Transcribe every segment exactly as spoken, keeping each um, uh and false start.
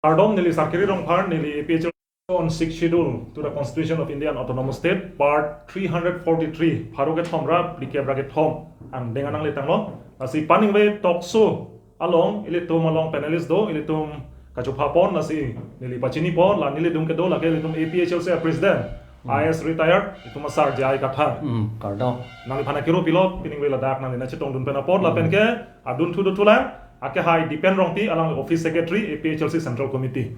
Kardom, neli Sarkiri Rongphar, neli A P H L C on Sixth Schedule to the Constitution of Indian Autonomous State, Part three hundred forty-three, pharo kethom ra phlikep ra kethom angdeng nanglitanglo. Lasi paningve talk show along, ilitum along panelist do, ilitum kachopha pon, lasi neli pachini pon, la nelitum kedo lake ilitum A P H L C President, I A S retired, itum asar J I Kathar. Hmm, kardom. Nangliphan akero pilo, piningve ladak nangli nangchetongdun pen apor, lapen ke adunthu dothulang, akehai Dipen Rongpi, alang office secretary, A P H L C Central Committee.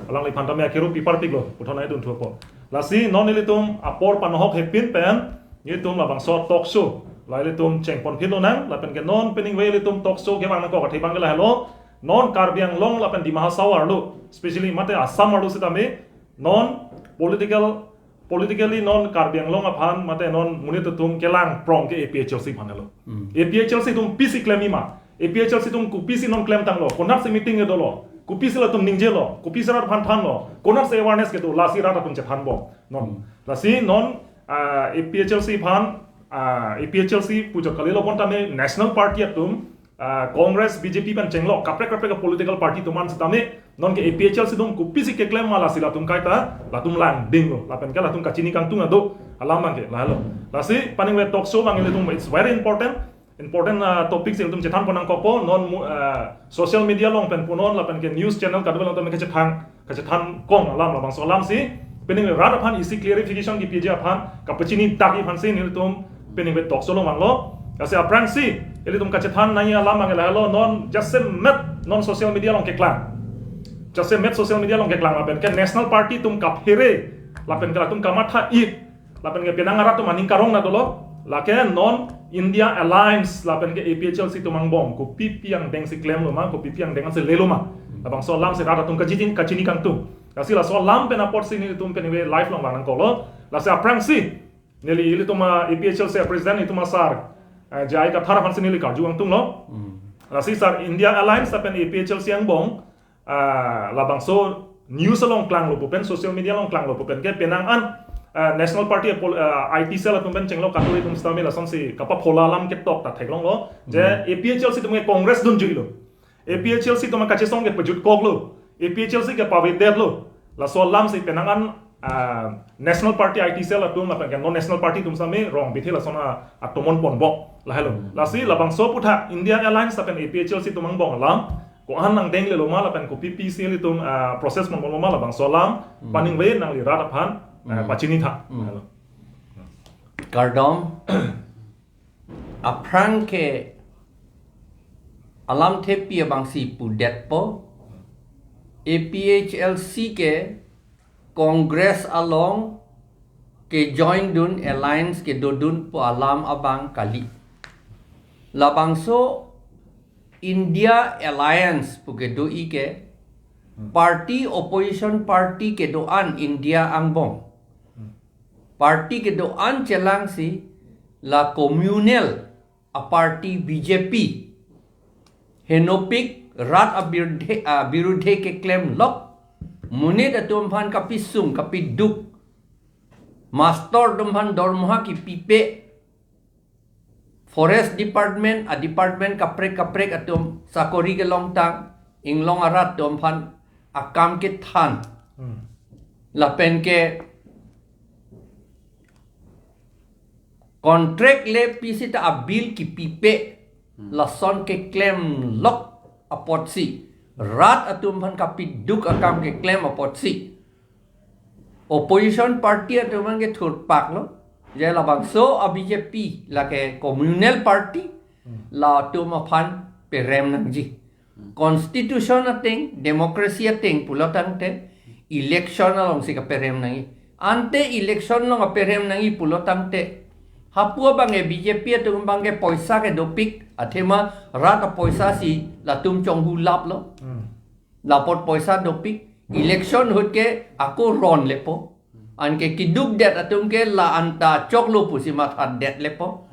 Alangliphan tame akero piparpiklo, puthot nangdunthu apor. Lasi non ilitum apor panohok hepin pen, ilitum labangso talk show, la ilitum chengponphit lonang, lapen ke non piningve ilitum talk show kevang nangkok athe abang ke lahelo, non Karbi Anglong lapen Dima Hasao arlo, especially mate Assam arlo sitame, non political politically non Karbi Anglong aphan mate non monit atum kelang prong ke A P H L C aphan lo. A P H L C atum kopisi klemji ma, A P H L C atum kopisi non klemtanglo, konatsi meeting kedolo, kopisi latum ningjelo, kopisi rat aphan thanlo, konatsi awareness kedo, lasi rat atum chethanbom. Non. Lasi non, ah, A P H L C aphan, ah, A P H L C pu chot kalilo, bonta ne national party atum, ah, Congress, B J P pen chenglok kaprek kaprek political party atum an sitame, non ke A P H L C atum kopisi keklem ma, lasi latum kaita, latum langdinglo, lapen ke latum kachini kangtung ado alam abang ke lahelo. Lasi paningve talk show abang ilitum, it's very important, important, ah, topic si ilitum chethan pon nangkokpo, non mu-, ah, social media along pen punon, lapen ke news channel kadokave along tame kachethan, kachethan kong alam, labangso alam si, piningve rat aphan isi clarification kepiji aphan, kapachini dakji aphan si nelitum piningve talk show along vanglo. Lasi aphrangsi ilitum kachethan nangji alam abang ke lahelo, non jasemet non social media along keklang, jasemet social media along keklang lapen ke national party atum kaphere, lapen ke latum kamatha it, lapen ke penang arat atum aning karong na dolo, lake non India Alliance lapen ke A P H L C atum angbong kopipi angdeng si klemlo ma, kopipi angdeng si lelo ma, labangso alam si rat atum kachini, kachini kangtung. Lasi laso alam pen apotsi nelitum piningve live along vang nangkoklo. Lasi aphrangsi neli ilitum, ah, A P H L C President itum asar, ah, J I Kathar aphansi neli karju kangtunglo. Lasi sar, India Alliance lapen A P H L C angbong, ah, labangso news along klanglo pu pen, social media along klanglo pu pen ke penang an, ah, national party apol-, ah, I T cell atum pen chenglok katu itum sitame lasonsi kapaphola alam ketok ta theklonglo. Je A P H L C atum ke Congress dunjuilo, A P H L C atum kachesong ke pajutkoklo, A P H L C ke pavedetlo. Laso alam si penang an, ah, national party I T cell atum lapen ke non national party atum sitame rong bithe lason a, atomon ponbom lahelo. Lasi labangso aputhak India Alliance lapen A P H L C atum angbong alam ko-an angdeng lelo ma lapen kopipi si ilitum, ah, process ponbomlo ma, labangso alam paningve nangli rat aphan, ah, pachini tha. Lahelo. Kardom. Aphrang ke alamthepi abangsi pudetpo, A P H L C ke Congress along kejoin dun, alliance kedodun pu alam abang kali. Labangso India Alliance pu kedoji ke party, opposition party kedo-an India angbong. Party kedo-an chelangsi la communal a party B J P henopik rat abirudhe, abirudhe keklemlok, monit atum aphan kapisung kapiduk, master atum aphan dormoha kipipe, forest department a department kaprek kaprek atum sakori kelongtang, inglong arat atum aphan akam kethan. Lapen ke contract le pi sita abill kipipe, lason keklemlok apotsi, rat atum aphan kapiduk akam keklem apotsi, opposition party atum aphan kethurpaklo, je labangso a B J P lake communal party, latum aphan perem nangji. Constitution ateng, democracy ateng pulo tangte, election alongsi kaperem nangji. Ante election along kaperem nangji pulo tangte, hapu abang ke B J P atum abang ke poisa kedopik, athema rat apoisa si latum chonghulaplo. Lapot poisa dopik, election ahut ke ako ronlepo. Anke kidukdet atum ke la anta choklo pusi mathadet lepo.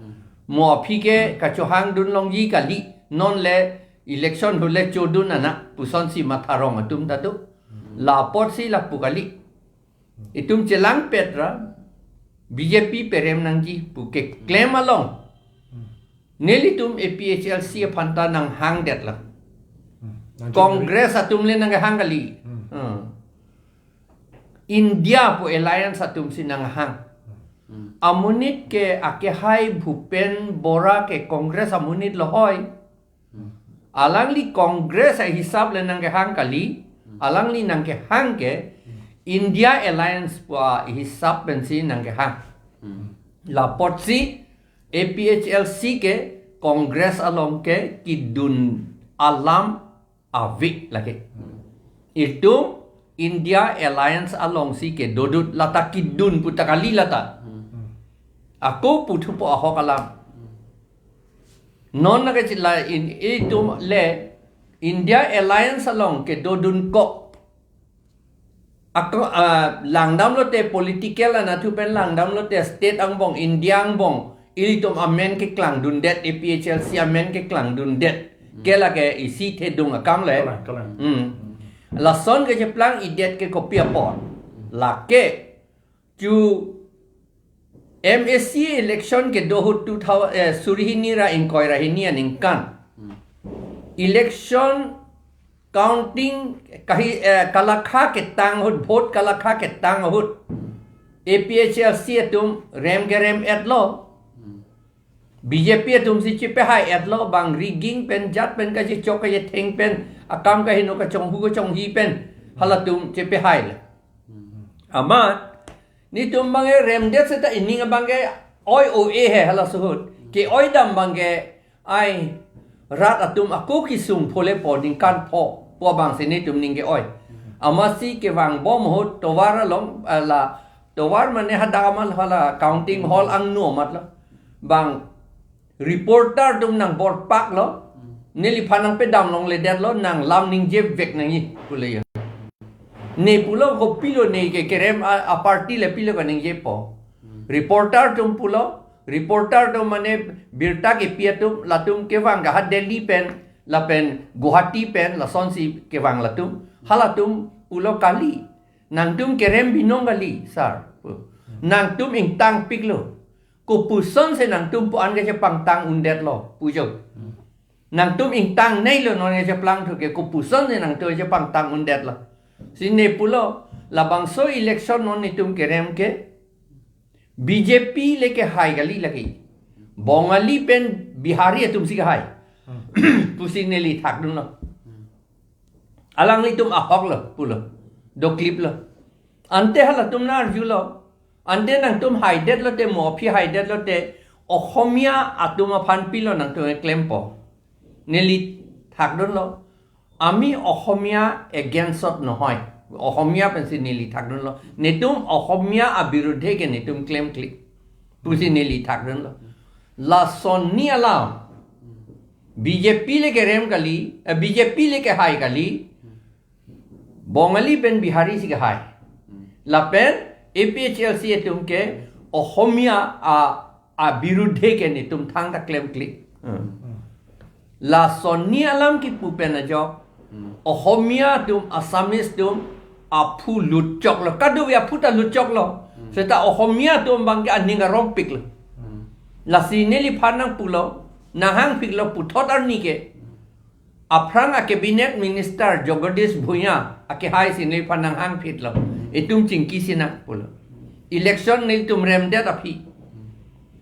Mo aphi ke kachohang dun longji kali, non le election ahut le chodun anak pusonsi matharong atum ta do. Lapotsi lapu kali. Itum chelangpet ra B J P perem nangji pu keklem along, nelitum A P H L C aphan ta nanghangdetlo. Congress atum le nanghang kali. India pu alliance atum si nanghang. Hmm. Amonit ke akehai Bhupen Bora ke Congress amonit lo hoi. Hmm. Alangli Congress ahisap le nangkehang kali. Hmm. Alangli nangkehang ke Hmm. India alliance pu ahisap pensi nangkehang. Hmm. Lapotsi A P H L C ke Congress along ke kedun alam ave lake. Hmm. Itum India alliance alongsi kedodun, lata kedun pu ta kali lata. Hmm. Ako puthupo ahok alam. Hmm. Non nangkachila in itum le India alliance along kedodun kok. Ako, ah, langdam lote political anatthu pen langdam lote state angbong, India angbong, ilitum amen keklangdundet, A P H L C amen keklangdundet. Hmm. Ke lake isi thedung akam le. Kalang, kalang. Hmm. Hmm. Lason kecheplang idet ke kopi apot. Hmm. Lake chu M A C election kedo ahut two thousand, eh, suri hini ra ingkoi ra hini aningkan. Hmm. Election counting kahi, eh, kalakha ketang ahut, vote kalakha ketang ahut. Hmm. A P H L C atum rem kerem-etlo. Hmm. B J P atum si chepehai-etlo, bang rigging pen, jat pen kachechok kachetheng pen, akam kaheno kachonghu kachonghi pen, halatum chepehai le. Hmm. Amat, netum abangke remdet seta ining abangke oi o-e he halaso ahut. Ke-oidam abangke ai rat atum ako kesung pholepo ningkan pho pu abangsi netum ning ke-oi. Amatsi kevangbom ahut tovar along, eh, la tovar mane hadak amat hala counting hall angno amatlo. Bang reporter atum nangborpaklo. Hmm. Neliphan nangpedam longledetlo, nang lam ningjevek nangji pule ya. Ne pulo kopilo ne ke kerem a, a party le pilo kaningjepo. Hmm. Reporter atum pulo, reporter atum mane birta kepi atum, latum kevang ke ha Delhi pen, lapen Guwahati pen, lasonsi kevang latum. Halatum pulo kali. Nangtum kerem binong kali, sir. Nangtum ingtangpiklo. Kopusonsi nangtum pu-an kachepangtang undetlo, pujo. Hmm. Nangtum ingtangneilo non kacheplangthu ke, kopusonsi nangtum kachepangtang undetlo. Si ne pulo, labangso election non netum kerem ke, B J P le kehai kali lake. Bongali pen Bihari atum si kehai. Hmm. Pusi neli thakdunlo. Hmm. Alanglitum ahoklo, pulo. Dokliplo. Ante halatum nang-arjulo. Ante nangtum haidet lote, mo aphi haidet lote, Ohomia atum aphan pilo nangtum keklempo. Neli thakdunlo. আমি অসমীয়া against-ত নহয়। Ohomia pensi neli thakdunlo. Netum Ohomia abirudhe ke netum klemkle. Pusi neli thakdunlo. Lason ni alam. B J P le kerem kali, eh, B J P le kehai kali. Bongali pen Bihari si kehai. Hmm. Lapen A P H L C atum ke Ohomia a, abirudhe ke netum thangta klemkle. Hmm. Hmm. Lason ni alam kipu pen ajok. Hmm. Ohomia atum, Assamese atum, aphu lutchoklo. Kadokave aphu ta lutchoklo. Hmm. Seta Ohomia atum abangke aning arompiklo. Hmm. Lasi neliphan nangpulo, nanghangphiklo puthot arni ke. Aphrang a cabinet minister Jagadish Bhuyan akehai si neliphan nanghangphitlo. Itum chingki sinang pulo. Election nelitum remdet aphi.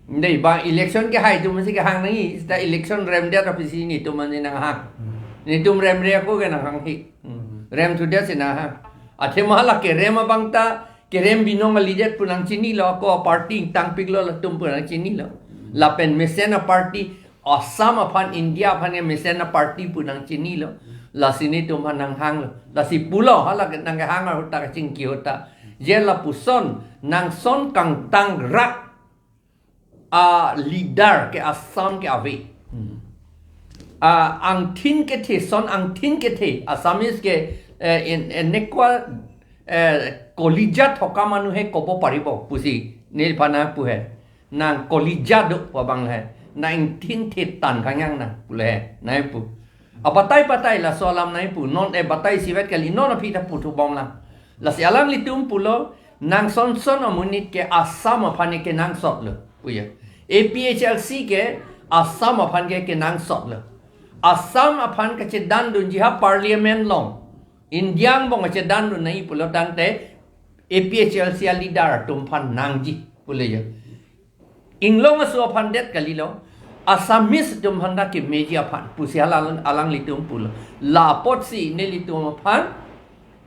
Dei ba election kehai atum si kehang nangji, seta election remdet aphi si netum ansi nanghang. Netum remre ako ke nanghanghe. Remthudet si nanghang. Athema hala kerem abang ta kerem binong kalidet pu nangchinilo, ako party ingtangpiklo latum pu nangchinilo. Lapen mesen a party, Assam aphan, India aphan ke mesen a party pu nangchinilo. Lasi netum aphan nanghanglo. Lasi pulo, hala ke nangkehang ahut ta kachingki ahut ta. Je lapuson, nangson kangtangrak a leader ke Assam ke ave. Hmm. A angthin kethe, son angthin kethe, Assamese ke, eh, in, enekwa, eh, কলিজা থকা মানুহে ক'ব পাৰিব, pusi neliphan nangpu he. Nang কলিজা do pu abang le he. Nang ingthin the tan kangyang nang pule he. Nangpu. Abatai batai laso alam nangpu. Non e batai isivet kali, non aphi ta puthubom lang. Lasi alanglitum pulo, nang son son amonit ke Assam aphan ke kenangsotlo, puya. A P H L C ke Assam aphan ke kenangsotlo. Assam aphan kachedandunji ha parliament along. India angbong kachedandun nangji pulo tangte A P H L C a leader atum aphan nangji pulo ya. Inglong aso aphan det kalilo. Assamese atum aphan ta kemeji aphan pusi alang, alanglitum pulo. La apotsi nelitum aphan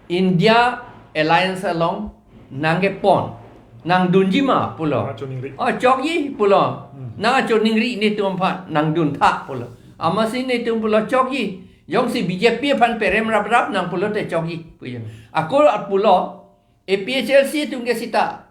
India Alliance along nangkepon, nangdunji ma pulo. Nangchoningri. Oh, chokji pulo. Hmm. Nangchoningri netum aphan, nangduntha pulo. Amatsi netum pulo chokji. Jongsi B J P aphan perem raprap nang pulote chokji pulo. Ako at pulo, A P H L C atum ke seta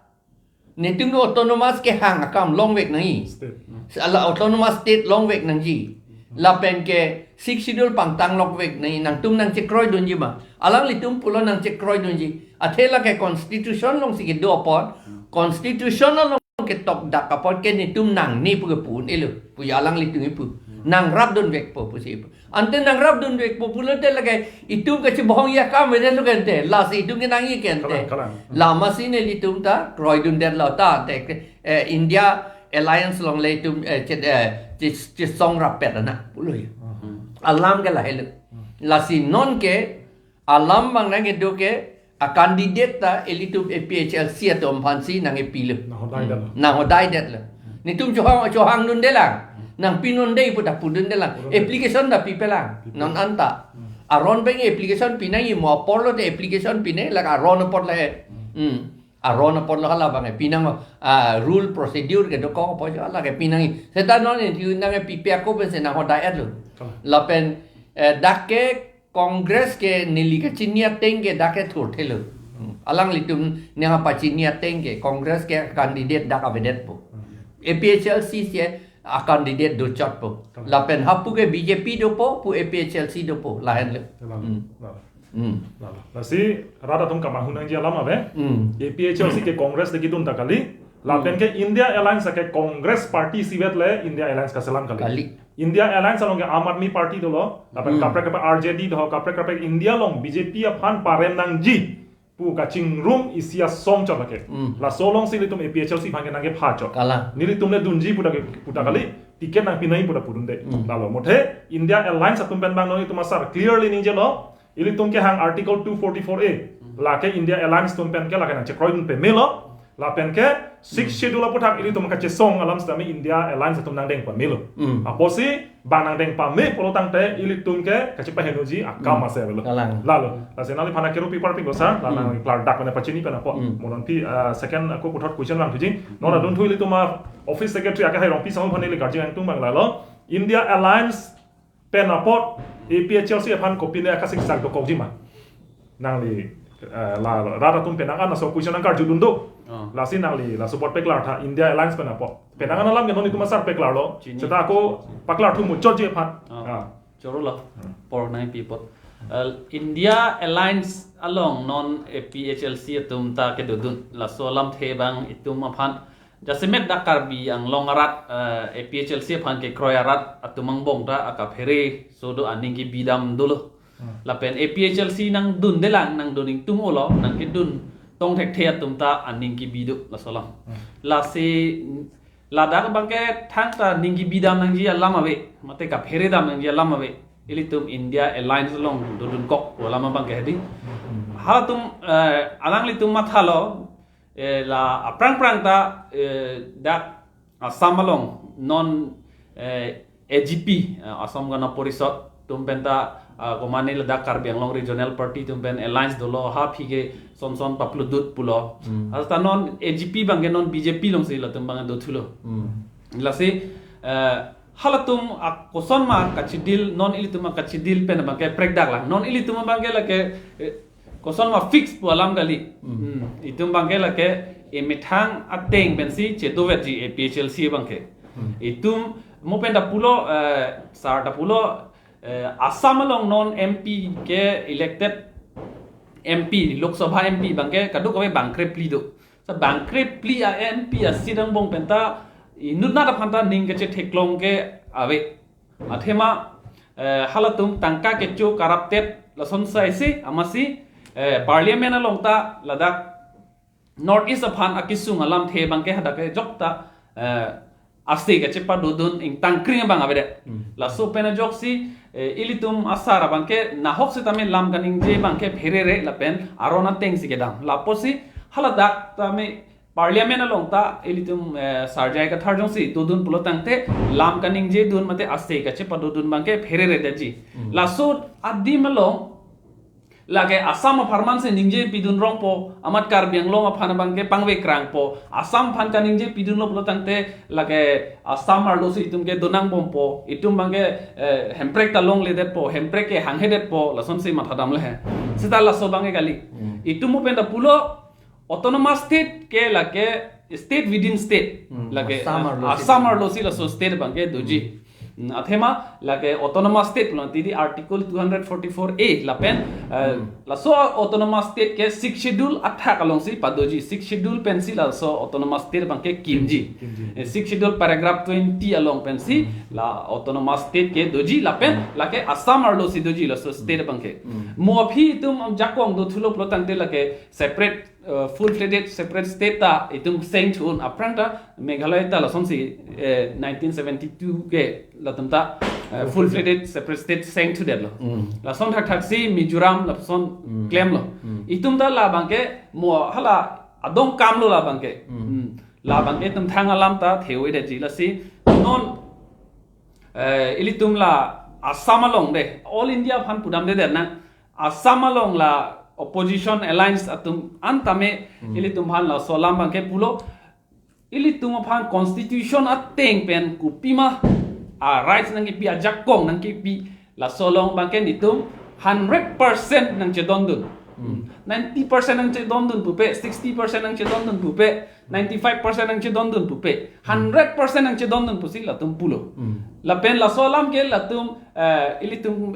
netum ke autonomous kehang akam longvek nangji. State. Ala autonomous state longvek nangji. Lapen ke Sixth Schedule pangtang lokvek nangji, nangtum nangchekroidunji ma. Alanglitum pulo nangchekroidunji. Athe lake constitution alongsi kedo apot, constitution along ketok dak apot ke netum nangne pu kepu un-elo puya alanglitum kipu. Nangrapdunvekpo pusi pu. Ante nangrapdunvekpo pulote lake itum kachebohong ya kam ede lo kente. Lasi itum ke nangji kente. Kalang, kalang. Amatsi nelitum ta kroidundetlo ta te ke, eh, India Alliance along le itum, eh, chet, eh, che, chesong rappet ana pulo ya. Hmm. Alam ke lahelo. Hmm. Lasi non ke alam abang nangkedo ke a candidate ta ilitum A P H L C atum aphansi nangkepilo. Nanghodaidetlo. Hmm. Nanghodaidetlo. Netum chohang, chohangdundelang. Nangpinunde pu ta pudundelang. Pudunde. Application ta pipelang. Pipe. Non anta. Hmm. Aron pen application pinangji mo apor lote application pine lake aron apot le. Hmm. Hmm. Aron apot lo hala abang pinang, ah, rule procedure kedokok apot jo lake pinangji. Seta non nangpipe ako pensi nanghodaidetlo. Kalang. Lapen, eh, dak ke Congress ke neli kachini ateng ke dak ke thurthelo. Hmm. Alanglitum nangpachini ateng ke Congress ke candidate dak avedetpo. Hmm. A P H L C si a candidate dochotpo. Kalang. Lapen hapu ke B J P dopo, pu A P H L C dopo, lahenlo. Kalang. Hmm. Kalang. Hmm. Kalang. Lasi rat atum kemahang nangji alam ave. Hmm. A P H L C ke Congress le kedun ta kali. Lapen ke India Alliance ke Congress Party isivet le India Alliance kaselam kali. Kali. India Alliance along ke Aam Aadmi Party dolo, lapen Hmm. kaprek kaprek R J D do, kaprek kaprek India along B J P aphan parem nangji pu kachingrum isi asong chot lake. Hmm. Laso alongsi ilitum A P H L C aphan ke nangkepha chot. Kalang. Nelitum le dunji pu ta ke, pu ta kali, ticket nangpinangji pu ta pudunde. Hmm. Lalo, muthe India Alliance atum pen abang non itum asar clearly ningjelo, ilitum kehang Article two forty-four A. Hmm. Lake India Alliance atum pen ke lake nangchekroidun pamelo. Lapen ke Sixth Hmm. Schedule aputhak ilitum kachesong alam setame India Alliance atum nangdeng pamelo. Hmm. Apotsi bang nangdeng pame pulo tangte ilitum ke kachepahenoji akam Hmm. ase avelo. Kalang. Lalo, lasi nangliphan ke rupi parping dosa, la Hmm. nangklardak pen pachini pen apot. Hmm. Mo non pi, ah, second ako puthot question vangthuji. Non Hmm. adunthu ilitum a office secretary ake hai Rongpi Sahu aphan neli karju nangtung abang lalo. India Alliance pen apot A P H L C aphan kopine akasiksak dokokji ma? Nangli, eh, la, rat atum penang an laso question nangkarjudun do. Oh. Lasi nangli laso apot paklartha India Alliance pen apot. Penang an alam ke non itum asar paklarlo. Chini. Seta ako paklarthu muchotji aphan. Oh. Ah. Choro lo. Hmm. Por nangpi apot. Eh, India Alliance along non A P H L C atum ta kedodun. Laso alamthe abang itum aphan jasemet dak Karbi Anglong arat, eh, A P H L C aphan kekroi arat atum angbong ta akaphere so do aning kebidam dolo. Hmm. Lapen A P H L C nangdundelang, nangdun ingtung olo, nangkedun tong thekthe atum ta aning kebi do laso alam. Hmm. Lasi ladak abang ke thangta ning kebidam nangji alam ave, mate kapheredam nangji alam ave. Ilitum India Alliance along dodunkok pu alam abang ke hedi. Hmm. Halatum, eh, alanglitum mathalo, eh, la aphrang phrang ta, eh, dak Assam along non, eh, A G P, eh, Assam Gana Parishad atum pen ta, ah, komane ladak Karbi Anglong Regional Party atum pen alliance dolo, ha aphi ke son son papludut pulo. Hmm. Hasta non A G P abang ke non B J P alongsi latum abang dothulo. Hmm. Lasi, eh, halatum a koson ma kachidil, non ilitum a kachidil pen abang ke prekdak lang. Non ilitum abang ke lake, eh, koson ma fix pu alam kali. Hmm. Hmm. Itum abang ke lake emethang ateng pensi chedovetji A P H L C abang ke. Hmm. Itum mo pen ta pulo, eh, sar ta pulo, eh, Assam along non M P ke elected M P, Lok Sabha M P abang ke kadokave bang krephli do. Sa bang krephli a M P a seat angbong pen ta inutnat aphan ta ning kachetheklong ke ave. Athema, eh, halatum tangka kecho corrupted lason saisi amatsi, eh, parliament along ta ladak North East aphan akesung alamthe abang ke hadak ke jok ta, eh, ase kachepadodun ingtangkring abang avedet. Hmm. Laso pen ajoksi, eh, ilitum asar abang ke nahok setame lam kaningje abang ke pherere lapen aron atengsi kedam. Lapusi Haladak tame parliament along ta ilitum, eh, Sar J I Kathar jongsi dodun pulo tangte lam kaningje dun mate ase kachepadodun abangke pherere detji. Laso adim along lake Assam apharman si ningje pidun rongpo, amat Karbi Anglong aphan abangke pangvekrangpo, Assam aphan kaningje pidunlo pulo tangte lake Assam arlo si itum ke donangbompo, itum abangke, eh, Hemprek ta longledetpo, Hemprek ke hanghedetpo, lasonsi mathadamle he. Seta laso abangke kali. Itum pen ta pulo autonomous state ke lake state within state. Lake Assam arlo si. Assam arlo si laso state abangke doji. Hmm, athema lake autonomous state pulo tangte Article two hundred forty-four A lapen, eh, laso autonomous state ke Sixth Schedule athak alongsi padoji. Sixth Schedule pensi laso autonomous state abangke kimji. Eh, Sixth Schedule paragraph twenty along pensi la autonomous state ke doji lapen lake Assam arlo si doji laso state abangke. Mo aphi itum ajakong dothulo pulo tangte lake separate, uh, full-fledged separate state ta itum seng thu-un, aphrang ta Meghalaya ta lasonsi, eh, nineteen seventy-two ke latum ta, eh, full-fledged separate state seng thudetlo. Lason thakthak si Mizoram lason klemlo. Itum ta labangke mo hala adong kamlo labangke. Labangke itum thang alam ta thewe detji lasi non, eh, ilitum la Assam along de, all India aphan pudamde der na, Assam along la opposition alliance atum an tame ilitum aphan laso alam abangke pulo, ilitum aphan constitution ateng pen kopima a rights nangkepi, ajakong nangkepi, laso along abangke nitum hundred percent nangchedondun. Ninety percent nangchedondun pupe, sixty percent nangchedondun pupe, ninety-five percent nangchedondun pupe, hundred percent nangchedondun pusi latum pulo. Lapen laso alam ke latum, eh, ilitum,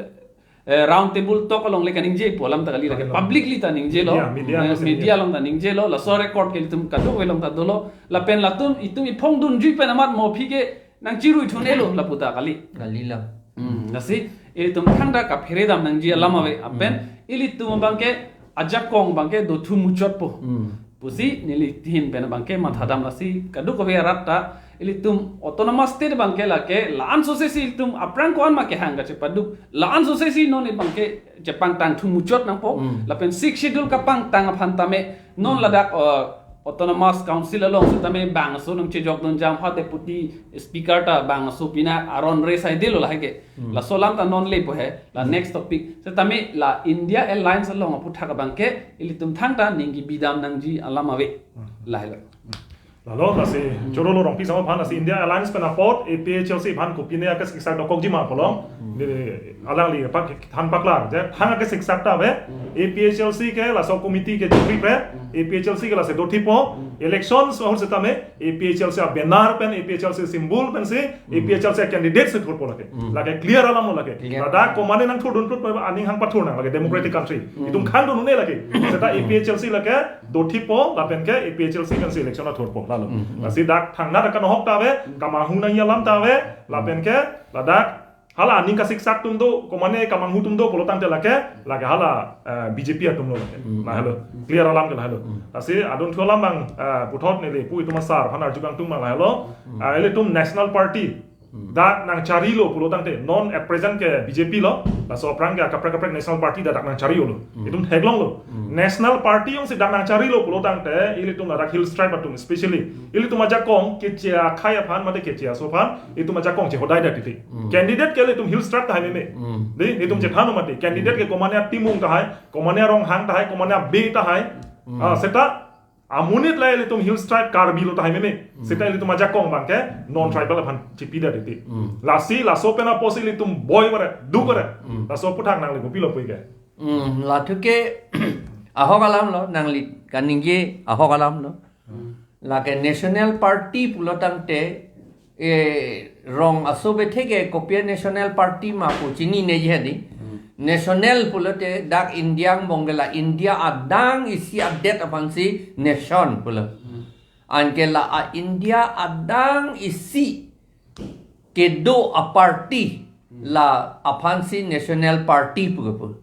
eh, round table talk along le kaningjepo alam ta kali, lake publicly ta ningjelo. Media, media along si media along ta ningjelo, laso record ke ilitum kadokave along ta dolo. Lapen latum itum iphongdunji pen amat mo aphi ke nangchirui thunelo lapu ta kali. Kalilo. Hmm, lasi ilitum thangta kapheredam nangji alam ave, apen ilitum abangke ajakong abangke dothu muchotpo pusi neli thin pen abangke mathadam. Lasi kadokave arat ta ilitum autonomous state abangke lake la-an sose si ilitum aphrang ko-an ma kehang kachepaduk, la-an sose si non abangke chepangtang thu muchot nangpo. Lapen Sixth Schedule kapangtang aphan tame non ladak, uh, autonomous council along setame bangso nangchejokdun jam ha, deputy speaker ta bangso pina aron re saidelo lahai ke. Laso alam ta non lepo he, la next topic. Setame la India Alliance along aphuthak abangke ilitum thangta ning kebidam nangji alam ave. Lahelo. Lalo, lasi choro lo Rongpi Sangma aphan, lasi India Alliance pen apot A P H L C aphan kopine ake siksak dokokji ma pulo. Neli alangli pak than paklar je, thang ake siksak ta ave. A P H L C ke laso committee ke jupri pre, A P H L C ke lasi dothipo. Election ahut setame A P H L C a banner pen, A P H L C symbol pensi A P H L C candidate si thurpo lake. Lake clear alam lo lake. Clear. Ladak komane nangthurdun put aning hang pathur nang lake, democratic country. Itum khang dun ne lake. Seta A P H L C lake dothipo, lapen ke A P H L C pensi election athurpo lalo. Lasi dak thangnat akan ahok ta ave, kamanghu nangji alam ta ave, lapen ke ladak hala aning kasiksak atum do, komane kamanghu atum do pulo tangte lake, lake hala, eh, B J P atum lo lake. Lahelo. Clear alam ke lahelo. Lasi adon thu alam abang, eh, puthot neli pu itum asar aphan arju kangtung abang lahelo. Eh, ilitum National Party dak nangcharilo pulo tangte, non at present ke B J P lo, laso aphrang ke kaprek kaprek National Party dak, dak nangcharilo. Itum theklonglo. National Party jongsi dak nangcharilo pulo tangte, ilitum ladak Hills Tribe atum, especially ilitum ajakong keche akhei aphan mate keche aso aphan itum ajakong chehodai da titi. Candidate ke ilitum Hills Tribe tahai meme. Dei, itum chethan mati. Candidate ke komane a Timung tahai, komane a Ronghang tahai, komane a Bey tahai. Ah, seta amonit la ilitum Hills Tribe Karbi lo tahai meme. Seta ilitum ajakong abangke non tribal aphan chipi da titi. Lasi laso pen apotsi ilitum boi bare, duk bare. Laso aphuthak nangli kopilo puike. Hmm, lathu ke ahok alam lo, nangli kaningje ahok alam lo. Lake National Party pulo tangte, eh, rong aso bethe ke kopi a National Party ma pu chinine ji hedi. National pulote dak India angbong ke la India adang isi adet aphansi nation pulo. Anke la a India adang isi kedo a party la aphansi National Party pu kepu.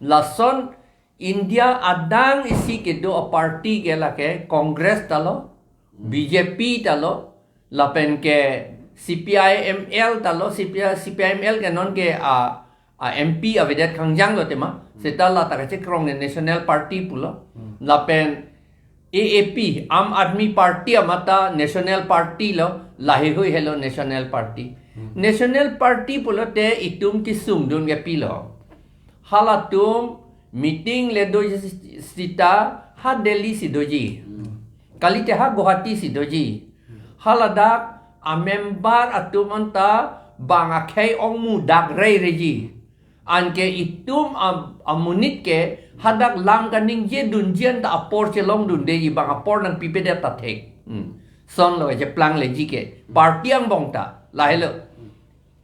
Lason India adang isi kedo a party ke lake Congress ta lo, B J P ta lo, lapen ke C P I M L ta lo, C P I, C P I M L ke non ke a, a M P avedet kangjang lo tema. Seta la ta kachekrong ke National Party pulo. Lapen A A P, Aam Aadmi Party amat ta National Party lo, laheihui helo National Party. Hmm. National Party pulote itum kesungdun ke pilo. Halatum meeting le do sita ha Delhi si doji. Hmm. Kalite ha Guwahati si doji. Hmm. Haladak a-member atum anta bang akhei ongmu dak rei reji. Anke itum am-, amonit ke hadak lam kaningje dunji anta apor chelongdundeji, bang apor nangpipedet ta thek. Hmm. Son lo cheplang leji ke. Party angbong ta. Lahelo.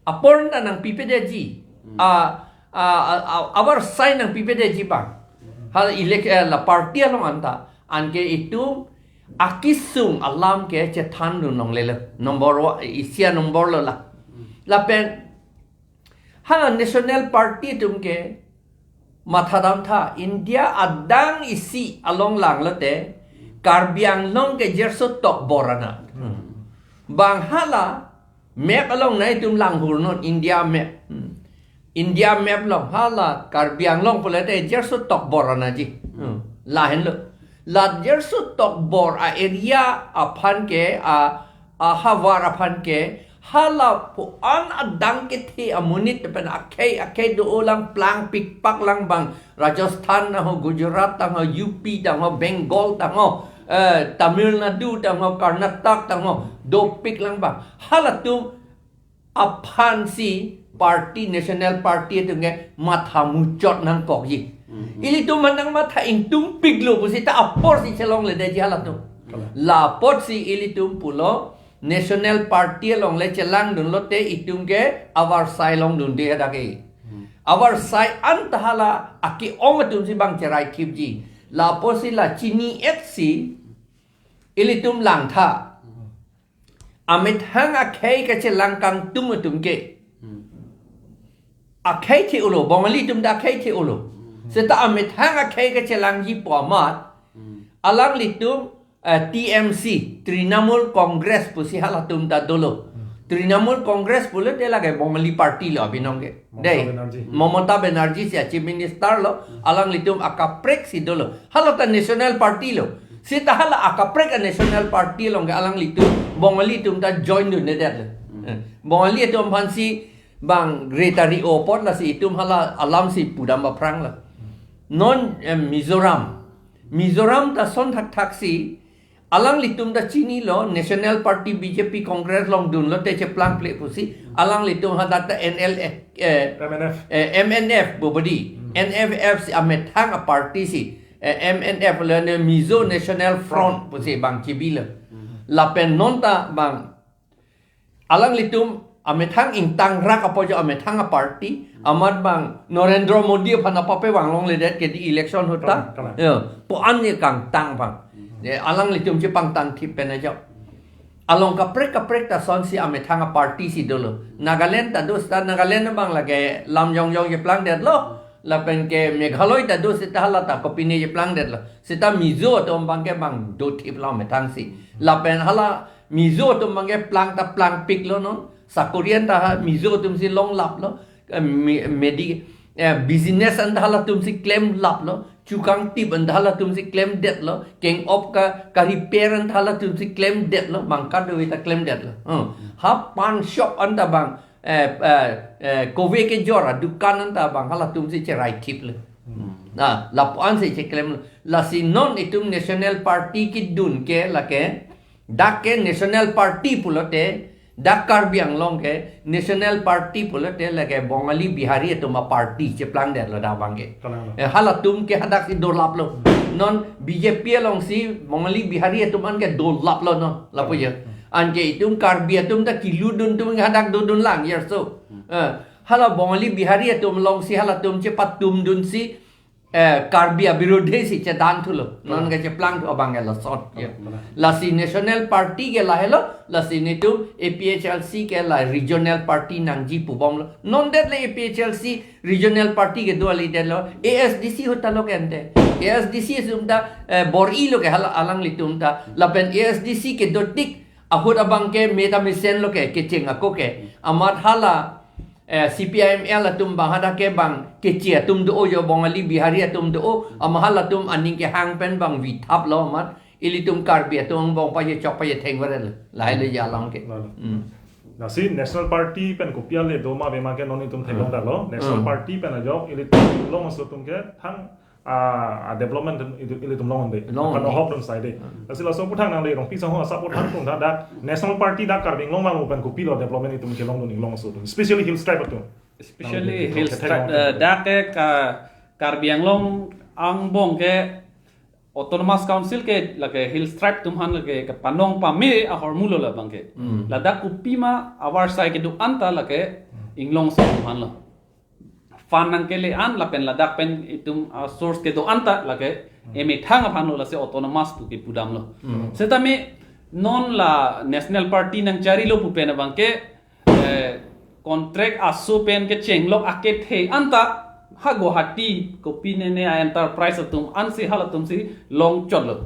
Apor ta nangpipedetji. Hmm. A, a, a, a, avarsai nangpipedetji bang. Hal elec-, eh, la party along anta. Anke itum akesung alam ke chethandun longlelo. Number one, isi a-number lo la. Lapen ha National Party atum ke mathadam tha, India adang isi along langlote Karbi Anglong ke jerso tokbor anat. Hmm. Bang hala map along nangtum langhur non, India map. Hmm. India map along hala Karbi Anglong pulote jerso tokbor anatji. Hmm. Lahenlo. La jerso tokbor a-area aphan ke, a, ahavar aphan ke, hala pu-an adang kethe amonit pen akhei akhei do-olang, plangpikpak lang bang. Rajasthan tangho, Gujarat tangho, U P tangho, Bengal tangho, eh, Tamil Nadu tangho, Karnataka tangho, dopik lang bang. Halatum aphansi party, National Party atum ke matha muchot nangkokji. Mhm. Ilitum manang matha ingtungpiklo pusita aporsi chelongledetji halatum. Kalang. La apotsi ilitum pulo National Party along le chelangdunlote itum ke avarsai longdunde hadak ke. Hmm. Avarsai anta hala ake-ong atumsi bang cherai thipji. La apotsi la chini-etsi ilitum langtha. Hmm. Amethang akhei kachelang kangtung atum ke. Hmm. Akhei the-olo, Bongali atum ta akhei the-olo. Hmm. Seta amethang akhei kachelangji pu amat. Hmm. Alanglitum, eh, T M C, Trinamool Congress pusi halatum ta dolo. Hmm. Trinamool Congress pulote lake Bongali party lo abinong ke. Mamata Dei, Banerjee. Mamata Banerjee si a-Chief Minister lo, hmm, alanglitum akaprek si dolo. Hala ta National Party lo. Seta hala akaprek a-National Party along ke alanglitum Bongali atum ta join dundedet lo. Hmm. Eh, Bongali atum aphansi bang gre ta ri-o apot lasi itum hala alamsi pudam aphrang lo. Hmm. Non, eh, Mizoram. Mizoram ta son thakthaksi alanglitum ta chinilo, National Party B J P Congress longdunlote cheplangple pusi, alanglitum hadak ta N L F, eh, M N F. Eh, M N F bobodi, hmm, N F F si amethang a-party si, eh, M N F le ne Mizo National Front pusi bang chibilo. Hmm. Lapen non ta bang alanglitum amethang ingtangrak apojo amethang a-party, amat bang Narendra Modi aphan apape vanglongledet ke di election ahut ta. Kalang, kalang. Ya, pu-an ye kangtang bang. Hmm. Ya, alanglitum chepangtang thip pen ajo. Along kaprek kaprek ta sonsi amethang a-party si dolo. Nagaland ta do seta Nagaland bang lake lam jongjong cheplangdetlo. Lapen ke Meghalaya ta do seta hala ta kopine cheplangdetlo. Seta Mizo atum bang ke bang do thiplo amethang si. Lapen hala Mizo atum bang ke plang ta plangpiklo non. Sakori anta ha Mizo atumsi longlaplo. Eh, me-, medi-, eh, business anta halatumsi klemlaplo. Chukangtip anta halatumsi klemdetlo. Keng-op ka, ka-repair anta halatumsi klemdetlo. Bang kadokave ta klemdetlo. Hmm. Ha pan shop anta bang, eh, eh, eh, kove kejor adukan anta bang halatumsi cherai thiplo. Hmm. Na, lapu-ansi cheklemlo. Lasi non itum National Party kedun ke lake, dak ke National Party pulote, dak Karbi Anglong ke National Party pulote lake Bongali Bihari atum a-party cheplangdetlo dak bang ke. Kalang lo. Eh, halatum ke hadaksi dolaplo. Non B J P alongsi Bongali Bihari atum an ke dolaplo non, lapu ya. Hmm. Anke itum Karbi atum ta keludun atum ke hadak dodun lang, ya so. Hmm. Eh, hala Bongali Bihari atum alongsi halatum chepatumdunsi, eh, Karbi abirudhe si chedan thulo. Non, hmm, ke cheplangthu abang ke lason. Ya. Hmm, benar. Lasi National Party ke lahelo, lasi netum A P H L C ke la regional party nangji pubomlo. Non det le A P H L C regional party kedo kali detlo. A S D C ahut ta lo ke ante. A S D C atum ta, eh, bor-ilo ke hala alanglitum ta. Lapen A S D C kedotik ahut abang ke me ta mesenlo ke, kecheng ako ke. Amat hala, eh, C P I M L atum bang hadak ke bang keche atum do-o jo, Bongali Bihari atum do-o, amat halatum aning kehang pen bang vithaplo amat. ilitum Karbi atum angbong pajechok pajetheng vare lo. Lahai lo ya along ke. Lalo. Hmm. Lasi National Party pen kopi ale do ma ave ma ke non itum theklong Hmm. ta lo. National Hmm. Party pen ajok ilitum Inglong aso atum ke thang a, a development itum, ilitum long de. Long Kan de. Hok dun sai de. Hmm. Lasi laso aputhak nang le Rongpi asangho asap aputhak tung tha dak National Party dak Karbi Anglong vanglo pen kopi lo development itum kelong dun Inglong aso atum. Especially Hills Tribe atum. Especially Nang Hills kethek Tribe, long eh, de. dak ke ka Karbi Anglong angbong ke Autonomous Council ke lake Hills Tribe atum aphan lake kepanong pame ahormu lo labang ke. Hmm. Ladak kopi ma avarsai kedo-an ta lake Inglong aso atum aphan lo. Fund nangkele-an lapen ladak pen itum a source kedo-an ta lake emethang aphan lo lasi autonomous pu kepudam lo. Hmm. Setame non la National Party nangchari lo pu pen abang ke eh, contract aso pen kechenglok akethe anta ha Guwahati kopi nene a enterprise atum ansi halatum si long chot lo.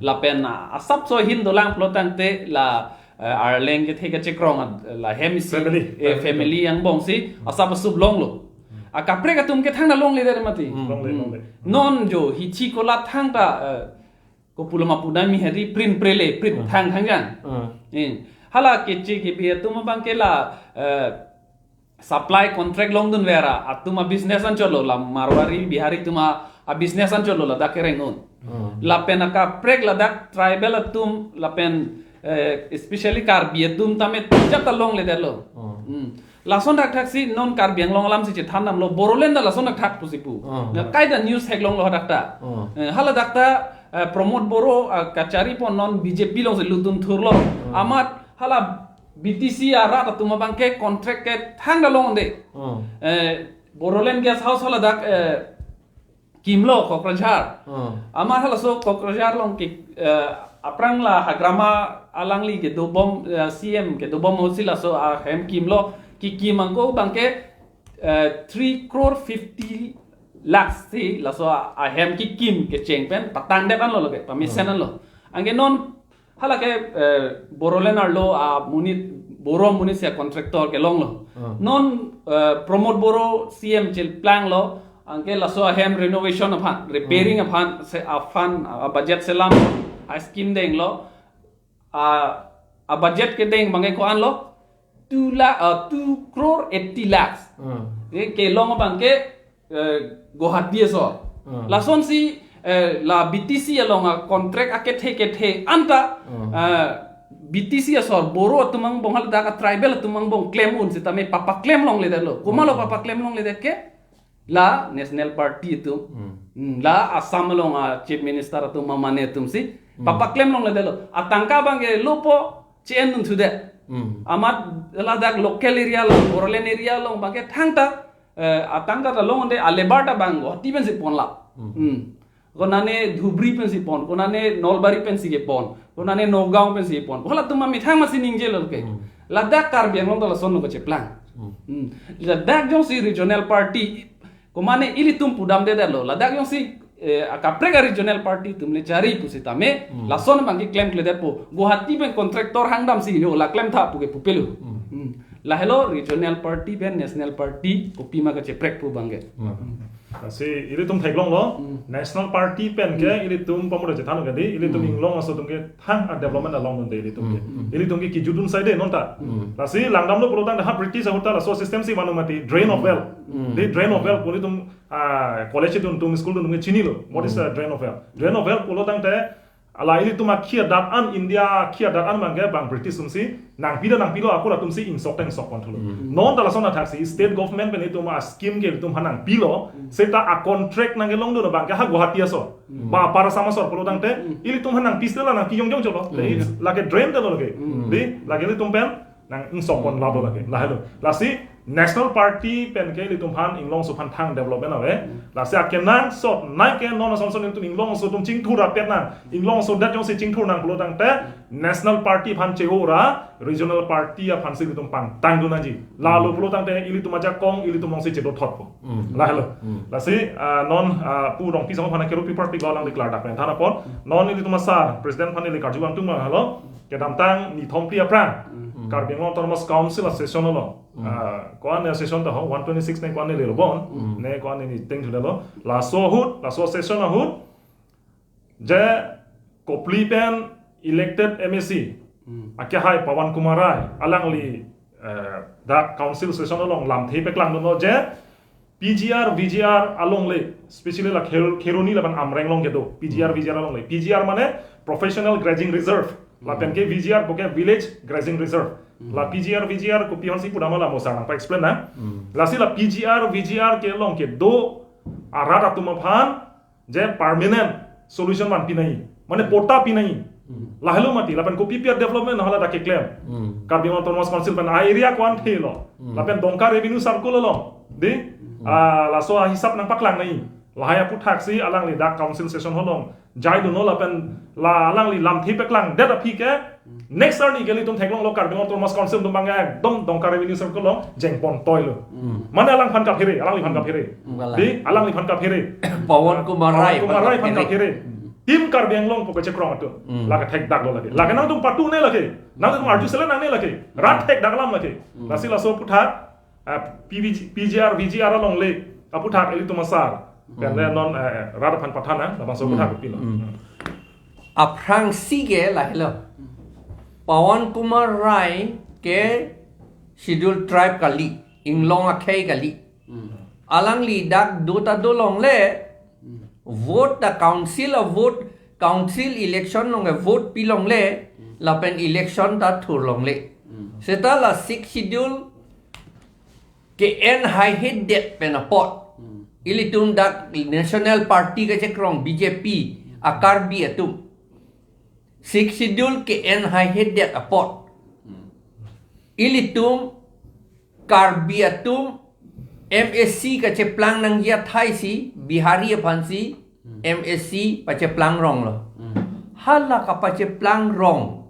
Lapen ah, asap so hin dolang pulo tangte la eh, Arleng kethe kechekrong ah, la hem si Family. eh, family angbong si asap asup long lo. Akaprek atum ke thang na longle der mati. Hmm. Longle, longle. Non jo hichi kola thang ta eh, kopuloma pudami hari print prele print Hmm. thang thang jan. Hmm. Eh, hala keche kebi atum abang ke la eh, supply contract long dun vera atum a business an cholo la Marwari Bihari atum a business an cholo ladak kereng un. Hmm. Lapen akaprek ladak tribal atum lapen eh, especially Karbi atum tame jata longle der lo. Hmm. Hmm. Lason thakthak si non Karbi Anglong alam si chethan nam lo Bodoland ta lason thakthak pusi pu. Hmm. Na kaita news theklong lo hadak ta. Hmm. Eh, hala dak ta eh, Pramod Boro ah, kachari pon non B J P along si lutun thur lo. Amat hala B T C arat atum abang ke contract ke thang da long de. Hmm. Eh, Bodoland Guest House hala dak eh, kimlo Kokrajhar. Hmm. Amat halaso Kokrajhar along ke eh, aphrang la Hagrama alangli kedobom eh, C M kedobom ahut si laso ahem kimlo kikim angko abang ke eh, three crore fifty lakhs si laso ahem kikim kecheng pen patang det anlo lake pamesen anlo. Anke non hala ke eh, Bodoland arlo amonit Boro amonit si a contractor kelong lo. Hmm. Non eh, Pramod Boro C M cheplang lo anke laso ahem renovation aphan repairing aphan se aphan a budget selam a scheme deng lo a a budget kedeng abang ke ko-an lo two lakh uh, two crore eighty lakhs. Hmm. Ke kelong abang ke eh, Guwahati asor. Hmm. Lason si eh, la B T C along a contract akethe kethe anta Hmm. eh, B T C asor Boro atum angbong hala dak a tribal atum angbong klem un sitame papaklem longle der lo. Komat lo Hmm. papaklem longle der ke la National Party atum. Hmm. Hmm, la Assam along a Chief Minister atum mamane atum si Hmm. papaklem longle der lo. Atangka abang ke lopo che-en dun sude. Hmm. Amat ladak local area along, Bodoland area along abang ke thang ta eh, atangka ta long de alebar ta abang Guwahati pen si pon lap. Hmm. Hmm. Konane Dhubri pen si pon, konane Nalbari pen si kepon, konane Nagaon pen si pon. Hala atum amethang masi ningje lo ke. Hmm. Ladak Karbi Anglong ta lason lo kecheplang. Hmm. Hmm. Ladak jongsi regional party komane ilitum pudam de lo. Ladak jongsi eh, akaprek a regional party atum le chari pusitame Hmm. lason abang ke klemkle detpo. Guwahati pen contractor hangdam si yo la klem tha pu ke pupelo. Hmm. Hmm. Lahelo regional party pen national party kopi ma kacheprek pu abang ke. Hmm. Lasi ilitum theklong lo Hmm. National Party pen ke ilitum pamura chethan ke di ilitum Hmm. Inglong aso atum ke thang a development along non de ilitum ke. Hmm. Ilitum ke kijudun sai de non ta. Hmm. Lasi langdam lo pulo tangte ha British ahut ta laso system si manu mati drain of wealth. Hmm. Di drain of wealth pulo itum ah, college dun tum school dun tum chini lo. What is Hmm. the drain of wealth? Drain of wealth pulo tangte ala ilitum akhia dat an India akhia dat an abang ke bang British atum si nangpi da nangpilo ako latum si ingsok ta ingsok pon thulo. Hmm. Non ta lason athak si state government pen itum a scheme ke itum ha nangpilo. Seta a contract nangkelong dun abang ke ha Guwahati aso. Hmm. Ba para sama sor pulo tangte Hmm. ilitum ha nangpi sela nangpi yong yong cholo. Hmm. It's like a drain ta lo ke. Hmm. Di lake ilitum pen nang ingsok pon lap lo lake. Lahelo. Lasi National Party pen ke ilitum aphan Inglong aso aphan thang development ave. Lasi akenangsot nai ke non ason son ilitum Inglong aso atum chingthur apet nang. Inglong aso adet jongsi chingthur nang pulo tangte National Party aphan cheho ra regional party aphan si ilitum pangtang dun nangji. Lalo pulo tangte ilitum ajakong ilitum along si chedo thotpo. Hmm. Lahelo. Hmm. Lasi ah, non ah, pu Rongpi asangho aphan ke rupi parpik lo lang declare dak pen than apot. Non ilitum asar president aphan ili karju vangtung ma halo. Kedamtang nithom phli aphrang. Hmm. Karbi Anglong Autonomous Council a session lo. Hmm. Ah, ko-an a session ta ho one twenty six ne ko-an ne lelo bon. Hmm. Ne ko-an ne ni teng thulo. Laso ahut, laso session ahut. Je Kopili pen elected M A C, akehai Pawan Kumar Rai, alangli eh, dak council session along lamthe paklangdunlo je P G R, V G R alongle, specially la Kher-, Kheroni lapen Amreng along kedo, P G R, V G R alongle. P G R mane Professional Grazing Reserve, lapen ke V G R puke Village Grazing Reserve. La P G R, V G R kopi aphansi pudamlo mo sir nangpa-explain nang. Lasi la P G R, V G R kelong kedo arat atum aphan je permanent solution vanpi nangji. Mane patta pi nangji. Lahelo mati, lapen kopi pi a-development hala dak keklem. Karbi Anglong Autonomous Council pen a-area ko-an thelo. Lapen Dongka Revenue Circle along. Di, ah, laso ahisap nangpaklang nangji. Lahai aphuthaksi alangli dak council session along jaidunlo lapen la alangli lamthe paklangdet aphi ke next arni ke ilitum theklonglo Karbi Anglong Autonomous Council atum abang ekdom Dongka Revenue Circle along jengpon toilo. Mane alangphan kaphere, alangliphan kaphere. Galang. Di, alangliphan kaphere. Pawan Kumar Rai Pawan Kumar Rai phan kaphere. Team Karbi Anglong pu kachekrong atum. Lake thekdaklo lake. Lake nangtum patu ne lake. Nangtum arju selen nangne lake. Rat thekdak alam lake. Lasi laso aputhak, ah, P V G, P G R, V G R alongle aputhak ilitum asar. Pen le non, eh, eh, rat aphan pathan nang, labangso aputhak pilo. Aphrangsi ke lahelo. Pawan Kumar Rai ke Scheduled Tribe kali, inglong akhei kali. Alangli dak do ta dolongle, vote ta council a-vote, council election along a-vote pilongle, lapen election ta thurlongle. Seta la Sixth Schedule ke-en haihedet pen apot. Ilitum dak National Party kachekrong B J P a-Karbi atum Sixth Schedule ke-en haihedet apot. Ilitum Karbi atum M A C kacheplang nangji athai si Bihari aphansi M A C pacheplang ronglo. Hala kapacheplang rong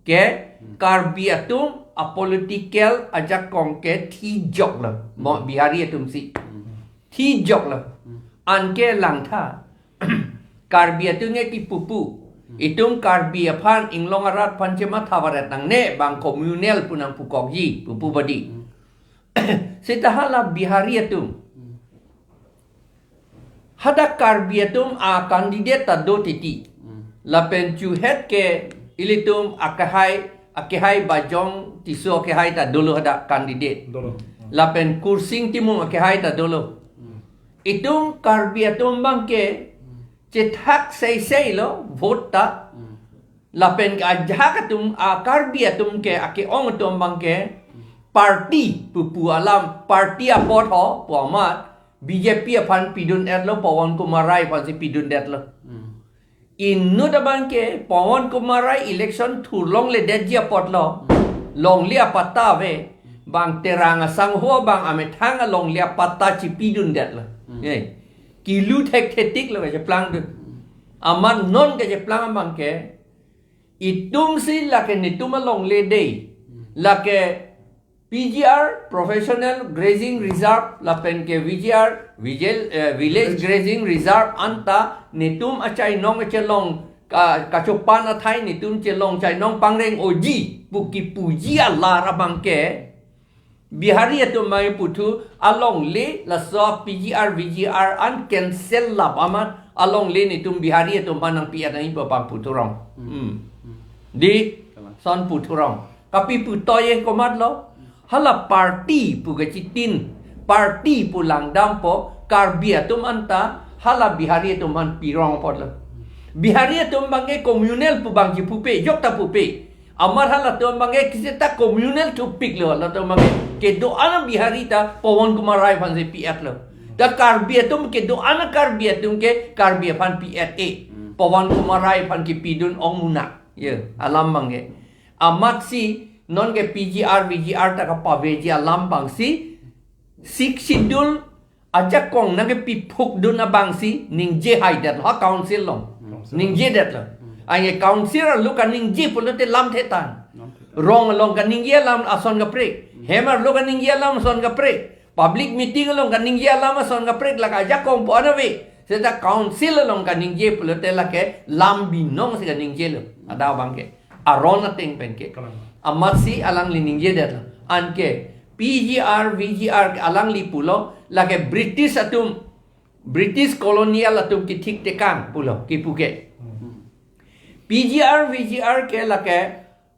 ke Karbi atum a-political ajakong ke thijoklo. Mo Bihari atumsi. Thijoklo. Anke langtha. Karbi atum ke kipupu. Itum Karbi aphan inglong arat aphan chematha varet nangne bang communal pu nangpukokji pupu badi. Seta hala Bihari atum. Hadak Karbi atum a-candidate ta do titi. Lapen chuhet ke ilitum akehai, akehai Bajong Tisso akehai ta dolo hadak candidate. Dolo. Lapen Kursing Timung akehai ta dolo. Itum Karbi atum abang ke chethak seiseilo vote ta. Lapen ke ajahak atum a-Karbi atum ke ake-ong atum abang ke party pupu alam, party apot ho pu amat B J P aphan pidun-etlo, Pawan Kumar Rai aphansi pidun-etlo. Inut abang ke Pawan Kumar Rai election thurlongledetji apotlo. Longle apatta ave. Bang Terang asangho bang amethang alongle apatta chipidun-etlo. Eh. Kilu thekthetiklo kacheplangdun. Amat non kacheplang abang ke itumsi lake netum alongle dei. Lake P G R, Professional Grazing Reserve, lapen ke V G R, Vigil-, eh, Village Grazing Reserve anta netum achainong chelong ka-, kachopan athai netum chelong chainong pangreng-oji pu kipuji alar abang ke Bihari atum abang puthu alongle laso P G R, V G R an cancel lap amat alongle netum Bihari atum aphan nangpi-et nangji pu abang puthurong. Hmm. Di, son puthurong. Kapi putoye komatlo. Hala party pu kachitin. Party pu langdampo. Karbi atum anta hala Bihari atum aphan pirong apotlo. Bihari atum abang ke communal pu bang chipupe. Jokta pupe. Amat halatum abang ke kiseta communal thupiklo. Halatum abang ke kedo-an a-Bihari ta Pawan Kumar Rai aphansi pi-etlo. Ta Karbi atum kedo-an a-Karbi atum ke Karbi aphan pi-et-e. Pawan Kumar Rai aphan kipidun ong munak. Ya, alam abang ke. Amatsi non ke P G R, V G R ta kapaveji alam abangsi Sixth Schedule ajakong nangkepiphukdun abangsi ningje haidet ha council along. Council. Ningjedetlo. Anke council arlo kaningje pulote lamthe tang. Lamthe tang. Rong along kaningje alam ason kaprek. Hem arlo kaningje alam ason kaprek. Public meeting along kaningje alam ason kaprek lake ajakong pu an ave. Seta council along kaningje pulote lake lam binongsi kaningjelo. Ada abang ke. Aron ateng pen ke. Kalang. Amatsi alangli ningjedetlo. Anke P G R, V G R ke alangli pulo lake British atum, British colonial atum kithik tekang pulo kipu ke. Hmm. P G R, V G R ke lake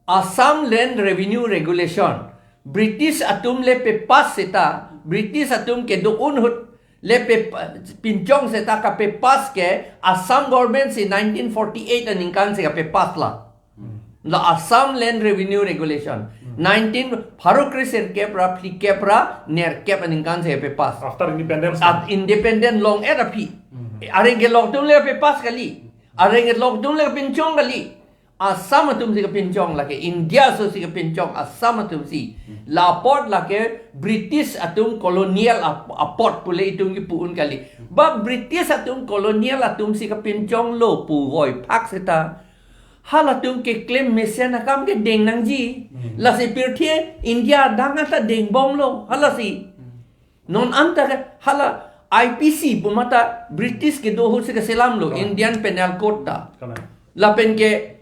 Assam Land Revenue Regulation. British atum le pepass seta, British atum kedo-un ahut le pe-, pinchong seta kapepass ke Assam government si nineteen forty-eight aningkan si kapepass la. La Assam Land Revenue Regulation. Nineteen, pharo kre sirkep ra phlikep ra nerkep aningkan si kapepass. After independence. At independent long-et aphi. Areng kelong atum le pepass kali. Areng kelong atum le pinchong kali. Assam atum si kepinchong lake, India aso si kepinchong Assam atum si. La apot lake British atum colonial ap-, apot pule itum kipu-un kali. Ba British atum colonial atum si kepinchonglo puvoiphak seta, halatum keklem mesen akam ke deng nangji. Lasi pirthe India adang ata dengbomlo. Halasi. Non anta ke hala I P C pu mata British kedo ahut si keselamlo, Indian Penal Code ta. Kalang. Lapen ke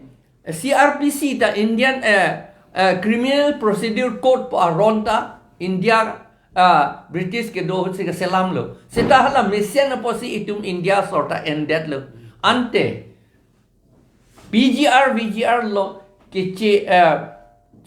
C R P C ta Indian, eh, eh, Criminal Procedure Code pu aron ta India, ah, British kedo ahut si keselamlo. Seta hala mesen apotsi itum India asor ta endetlo. Ante P G R, V G R lo keche, eh,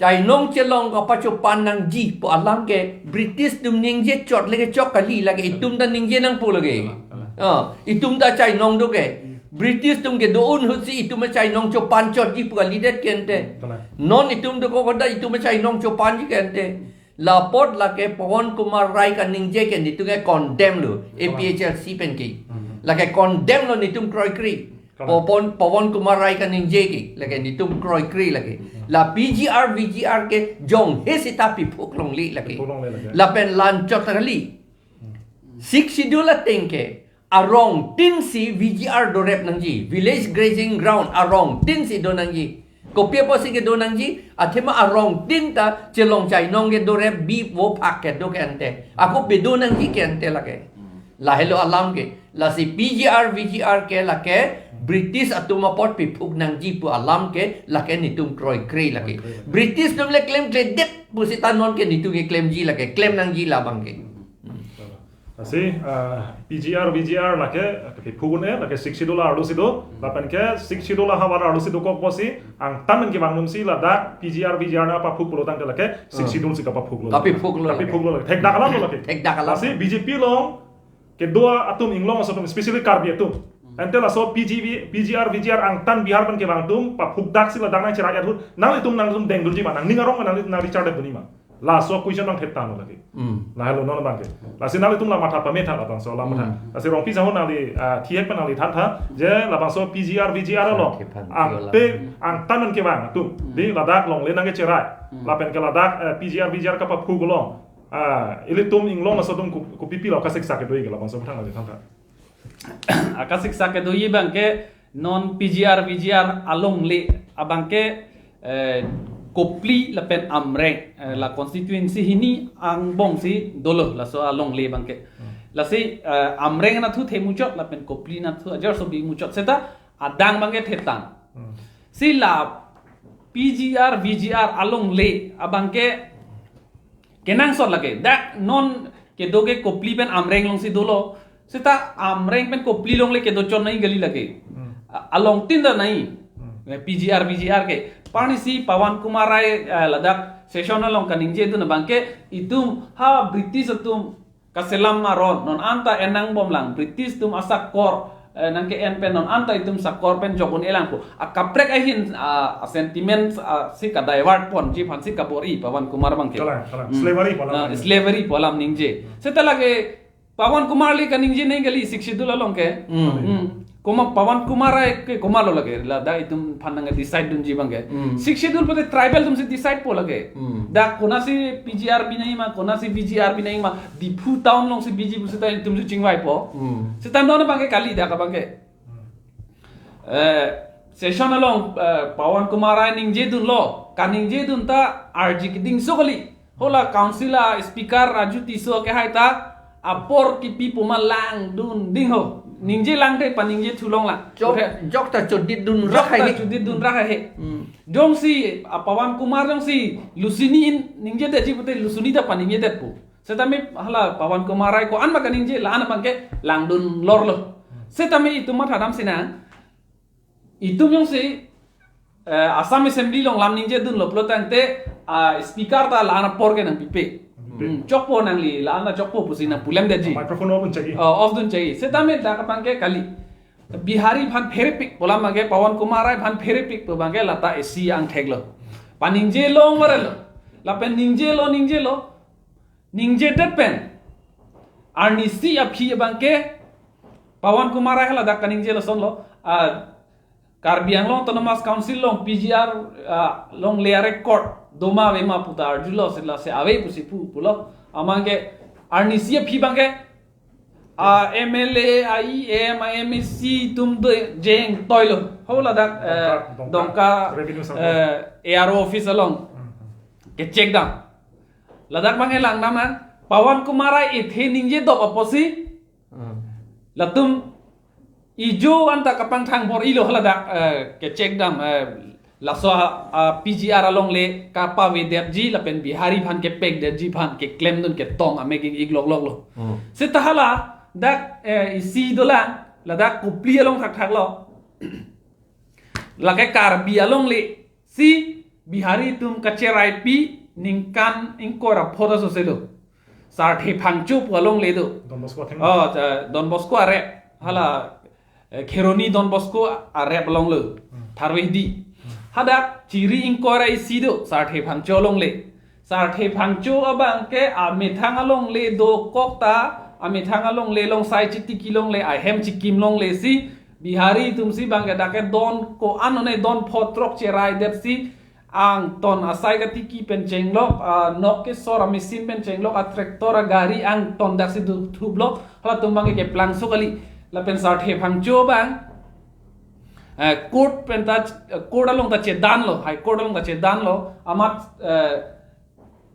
chainong chelong kapachopan nangji pu alam ke British atum ningje chot le kechok kali, lake itum ta ningje nangpo lake. Ah, itum ta chainong do ke. British atum kedo-un ahut si itum achainong chopan chotji pu kalidet ke ante. Non itum dokok anta itum achainong chopanji ke ante. La apot lake Pawan Kumar Rai kaningje ke netum ke condemn lo, A P H L C pen ke. Lake condemn lo netum kroikre. Pawan, Pawan Kumar Rai kaningje ke, lake netum kroikre lake. La P G R, V G R ke jonghe seta piphuk longle lake. Piphuk longle lake. Lapen la anchot kali. Sixth Schedule ateng ke arong tin si V G R dorep nangji, village grazing ground arong tin si do nangji. Kopi apotsi kedo nangji, athema arong tin ta chelong chainong kedorep bi vophak kedo ke ante. Ako pedo nangji ke ante lake. Lahelo alam ke, lasi P G R, V G R ke lake British atum apot piphuk nangji pu alam ke lake netum kroikre lake. British atum le klemkledet pusita non ke netum keklemji lake, klem nangji labang ke. Lasi, ah, P G R, V G R lake, ah, piphuk un-e, lake Sixth Schedule arlo si do, lapen ke Sixth Schedule ahavar arlo si dokok apotsi, angtan pen kevang atum si ladak P G R, V G R nangpaphuk pulo tangte lake Sixth Schedule si kapaphuklo. Kapiphuklo. Kapiphuklo lake. Thekdak alam lo lake. Thekdak alam. Lasi B J P along kedo atum inglong aso atum, especially Karbi atum. Ante laso P G V, P G R, V G R angtan Bihar pen kevang atum paphukdak si ladak nangcherai ahut, nanglitum nanglitum dengdunji ma, nangning arong ma nanglitum nang-recharge dunji ma. Laso question nangthek tanglo lake. Hmm. Lahelo non abang ke. Lasi nanglitum la matha pametha labangso la matha. Hmm. Lasi Rongpi sahun nangli, ah, thihek pen nangli thantha, je labangso P G R, V G R along. Thek than Angtan pen kevang atum. Hmm. Di ladak longle nangkecherai. Hmm. Lapen ke ladak, eh, P G R, V G R kapaphuk along. Ah, ilitum inglong aso atum ko-, kopipi lo kasiksak kedo-i ke labangso aphuthak nangli thantha. Akasiksak kedo-i abang ke non P G R, V G R alongle abang ke, eh, Kopili lapen Amreng, eh, la constituency hini angbong si dolo laso alongle abang ke. Hmm. Lasi, eh, Amreng anatthu themuchot lapen Kopili anatthu ajar sobi muchot seta adang abang ke thetang. Hmm. Si la P G R, V G R alongle abang ke kenangsot lake. Dak non kedo ke Kopili pen Amreng along si dolo. Seta Amreng pen Kopili alongle kedo chot nangji kali lake. Hmm. A-, along tin ta nangji. Hmm. Eh, P G R, V G R ke. Arnisi Pawan Kumar Rai, eh, ladak session along kaningje dun abang ke itum ha British atum kaselam aron non anta en nangbomlang, British atum asakor, eh, nangke-en pen non anta itum sakor pen jok un-elang pu. Akaprek ahin, ah, sentiment, ah, si ka-divert ponji aphan si kabor-i Pawan Kumar abang ke. Kalang, kalang. Hmm. Slavery pu alam. Ah, nangji. Slavery pu alam ningje. Seta lake Pawan Kumar le kaningje nangji kali Sixth Schedule along ke. Hmm. Hmm. Komat Pawan Kumar Rai ke komatlo lake, ladak itum aphan nang-decide dunji abang ke. Hmm. Sixth Schedule pute tribal atum si decide po lake. Hmm. Dak konatsi P G R bi nangji ma, konatsi V G R bi nangji ma, Diphu town along si biji pusita itum si chingvai po. Hmm. Seta non abang ke kali dak abang ke. Eh, session along, eh, Pawan Kumar Rai ningje dunlo, kaningje dun ta arji kedingso kali. Hala council a-speaker Raju Tisso ke hai ta apor kipi pu ma langdun ding ho. Ningje lang te paningje thulong la. Jok, oke. Jok ta chodit dun rak hai. Jok ta chodit dun rak hai. Hmm. Jongsi, ah, Pawan Kumar jongsi lusini in ningjedet ji pute lusini ta paningjedet pu. Setame hala Pawan Kumar Rai ko-an ma kaningje la-an abang ke langdun lorlo. Setame itum mathadam sina. Itum jongsi eh, Assam Assembly along lam ningje dunlo pulo tangte, ah, speaker ta la-an apor ke nangpipe. Pipe. Hmm, chokpo nangli, la-an ta chokpo pusi nangpulemdetji. Microphone off dun chagi. Oh, off dun chagi. Setame dak abangke kali. Bihari aphan pherepik pu alam abangke, Pawan Kumar Rai aphan pherepik pu abangke lata isi angthek lo. Paningje long varelo. Lapen ningje lo, ningje lo. Ningjedet pen arnisi aphi abangke Pawan Kumar Rai haladak kaningje lason lo. Ah, Karbi Anglong Autonomous Council along P G R, ah, alongle a-record doma avema puta arjulo, sila se ave pusi pu, pulo. Amat ke arnisi aphi abangke, ah, M L A, a E M, a M A C atum do jeng toilo. Haladak, eh, Dongka, Dongka, Dongka Revenue Circle, eh, A R O office along. Hmm, hmm. Kechek dam. Ladak abangke langdam nang. Pawan Kumar Rai ethe ningjedok apotsi. Hmm. Latum ijo anta kapangthang bor-ilo haladak, eh, kechek dam, eh, laso a, a, P G R alongle kapavedetji lapen Bihari aphan kepekdetji aphan keklemdun ketong amek ik-ik loklok lo. Hmm. Seta haladak, eh, isi dolang, ladak Kopili along thakthak lo. Lake Karbi alongle si Bihari atum kacheraipi ningkan ingkoi ra pho ta sose lo. Sarthe Phangcho pu alongle do. Don Bosco atheng. Oh, ta Don Bosco arep. Hala, eh, Kheroni Don Bosco arep along lo. Hmm. Tharve Hidi. Hmm. Hadak chiri ingkoi ra isi do, Sarthe Phangcho alongle. Sarthe Phangcho abangke amethang alongle dokok ta, amethang alongle along sai chitiki longle, ahem chikim longle si, Bihari atum si abangke dak ke don ko-an one don pho throk cheraidetsi, angton asai katiki pen chenglok, ah, nok kesor a-machine pen chenglok, a-tractor, agari angton daksi du-, thuplo, halatum abangke keplangso kali. Lapen Sarthe Phangcho abang, eh, court pen ta, court along ta chedanlo, High Court along ta chedanlo, amat, eh,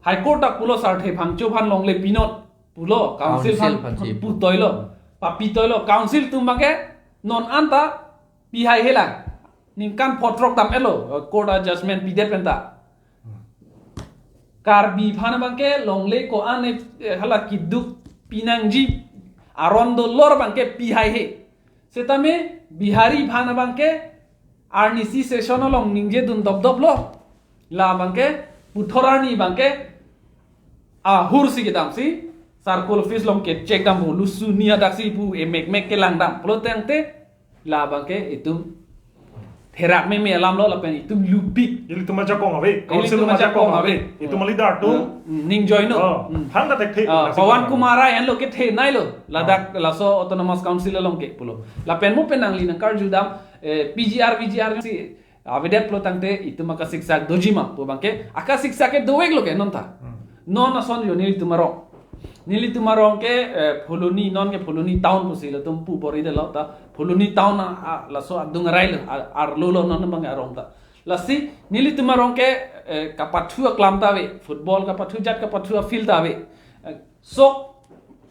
High Court ta pulo Sarthe Phangcho aphan longle pinon pulo, council, council aphan aphan si pu toilo, papi toilo, council atum abangke non anta pi haihe lang. Ningkan pho throk dam-etlo, eh, court a-judgment pidet pen ta. Karbi aphan abangke longle ko-an, eh, hala keduk pinangji aron dolor abangke pi haihe. Setame Bihari aphan abangke arnisi session along ningjedun dopdop lo. La abangke puthot arni abangke ahur si kedamsi circle office along kechek dampo, lusuni adaksi pu emekmek kelangdam pulo tangte, la abangke itum therak meme alam lo lapen itum lupik. Ilitum ajakong ave, council atum ajakong ave. Itum a-leader atum. Hmm, ning join lo. Oh, hmm. Hang katek the. Ah, Pawan Kumar Rai henlo kethenei lo. Ladak, ah, laso Autonomous Council along ke pulo. Lapen mo pen nangli nangkarju dam, eh, P G R, V G R si avedet pulo tangte itum akasiksak doji ma pu abangke, akasiksak ke dovek lo ke non ta. Hmm. Non ason jo nelitum arong. Nelitum arong ke, eh, Phuloni, non ke Phuloni town pusi latum pu bor-idetlo ta. Phuloni town a, a, laso adung arai lo, a, arlo lo non abang arong ta. Lasi nelitum arong ke, eh, kapathu aklam ta ave, football kapathu, jat kapathu a-field ta ave. Eh, sok,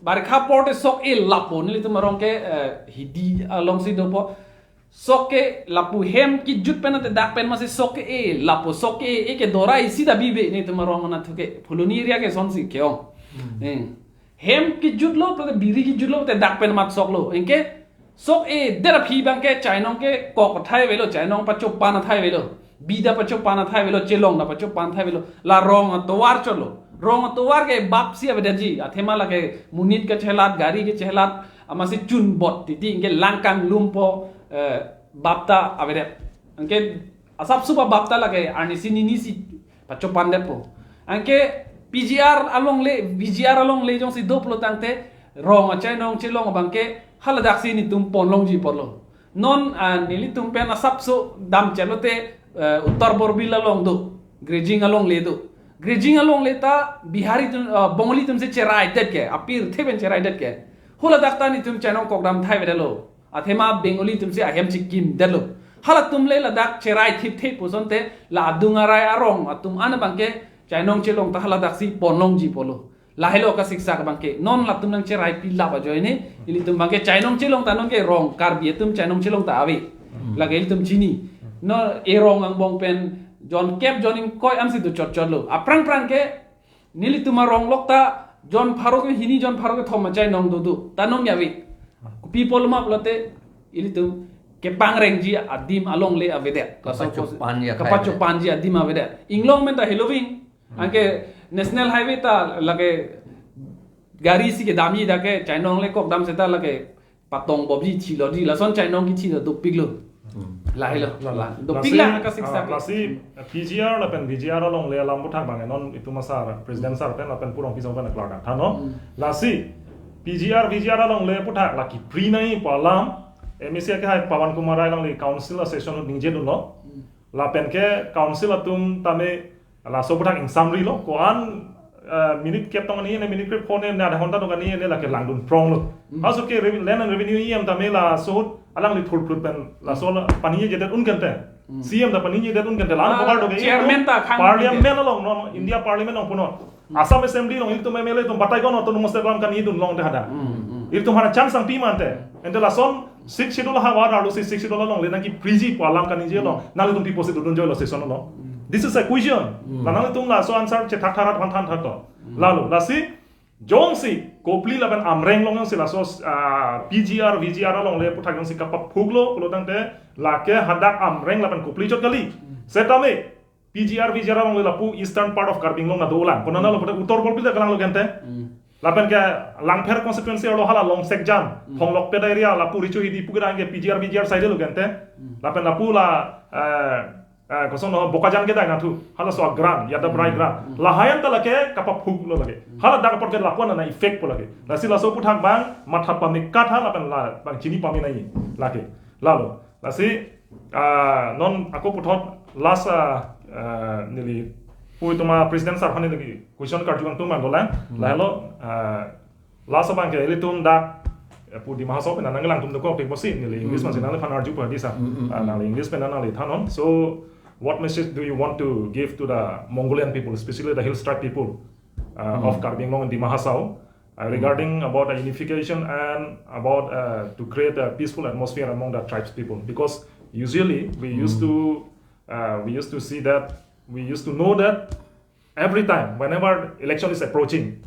barikha apor te sok-e lapo, nelitum arong ke, eh, Hidi along si dopo. Sok ke lapu hem kejut pen ante dak pen masi sok ke-e lapo, sok ke-e ke dorai si ta bibe nelitum arong anatthu ke, Phuloni area ke sonsi ke-ong. Hmm. Eh. Hem kejut lo, pulote biri kejut lo, te dak pen mat sok lo. Anke sok-edet aphi abangke chainong ke kok athai avelo, chainong pachopan athai avelo. Bi ta pachopan athai avelo, chelong ta pachopan athai avelo. La rong atovar chotlo. Rong atovar ke bap si avedetji. Athema lake monit kachelat, gari kachelat, amatsi chunbot titi, anke lang kanglumpo, eh, bap ta avedet. Anke asapso pa bap ta lake arnisi ninisi pachopandetpo. Anke P G R alongle, V G R alongle jongsi do pulo tangte, rong achainong chelong abangke haladaksi nelitum ponlongji apotlo. Non, ah, nelitum pen asapso damchetlo te, eh, Uttar Borbil along do, Grijing alongle do. Grijing alongle ta Bihari atum, ah, Bengali atum si cheraidet ke, apirthe pen cheraidet ke. Haladak ta nelitum chainong kokdam athai avedetlo. Athema Bengali atum si ahem chikimdetlo. Halatum le ladak cherai thipthe pusonte la adung arai arong atum an abangke chainong chelong ta haladaksi ponlongji apotlo. Lahelo akasiksak abangke. Non latum nangcheraipi lap ajoine, ilitum abangke chainong chelong ta non ke rong Karbi atum chainong chelong ta ave. Hmm. Lake ilitum chini. Non erong angbong pen jonkep jon ingkoi ansi do chotchotlo. Aphrang phrang ke nelitum arong lok ta jon pharo kehini jon pharo kethom achainong dodo. Ta non ke ave. Kopi apotlo ma pulote ilitum kepangrengji adim alongle avedet. Laso pos- Kapachopanji athai kapachopanji adim avedet. Inglong pen ta heloving. Anke National Highway ta lake gari si kedamji dak ke chainong le kok dam seta lake patong bobji thilo di lason chainong kithi lo dopiklo. Lahelo. La- La. lasi- Dopik la ka siksa ah, ke. Lasi P G R lapen V G R alongle alam aphuthak bang non itum asar president sir pen lapen purong pisong pen klardak tha no. Lasi P G R V G R alongle aphuthak la kipri nangji pu alam M A C ke hai Pawan Kumar Rai alangli council a session ningje dunlo. Lapen ke council atum tame laso aphuthak ingsamrilo ko-an eh, minute kep tong ani ne minute kep phone ne adha ghonta tong ani ne lake langdun pronglo. Aso ke revi- land and revenue E M tame laso ahut alangli thurphlut pen laso la paningjedet un kente. C M ta paningjedet un kente lan Ah, bogar doge. chairman ta khang Parliament along non India Parliament along punon. Assam Assembly along ilitum M L A atum batai kono autonomous state alam kaningje dun longte hadak. Ilitum hana chance nangpi mante. Ante lason Sixth Schedule ha war arlo si Sixth Schedule alongle nangkipriji pu alam kaningje lo. Nanglitum pi posit dun joilo session lo. This is a question. La nanglitum laso answer chethak tharat phan than thak to. Lalo lasi jongsi Kopili lapen Amreng along jongsi laso ah, P G R V G R alongle aphuthak jongsi kapaphuklo pulo tangte lake hadak Amreng lapen Kopili chot kali. Setame P G R V G R alongle lapu eastern part of Karbi Anglong na dolang. Konana lo pute Uttor Borbil ta kalanglo kente. Lapen ke Langpher constituency arlo hala Longsekjan, Phonglokpet area lapu Richo Hidi pu kedang ke P G R V G R side lo kente. Lapen lapu la eh, eh, koson lo Bokajan kedang nathu. Hala so Agran, Yadabrai Gran. Lahai an ta lake kapaphuklo lake. Hala dak apot ke lapu an na effect po lake. Lasi laso aphuthak bang matha pamikatha lapen la bang chini pami nai lake. Lalo. Lasi ah, non ako puthot last ah, ah, neli pu itum a president sir aphan neli question karju kangtung man dolang. Lahelo ah, last abang ke ilitum dak eh, pu Dima Hasao pen nanglang tum dokok tik bosi neli English man si nangli phan arju pa di sa. Ah, nangli English pen nangli thanon. So what message do you want to give to the Mongolian people, especially the hill tribe people uh, of Karbi Anglong and Dima Hasao, uh, regarding about the unification and about uh, to create a peaceful atmosphere among the tribes people? Because usually we used to uh, we used to see that we used to know that every time whenever election is approaching,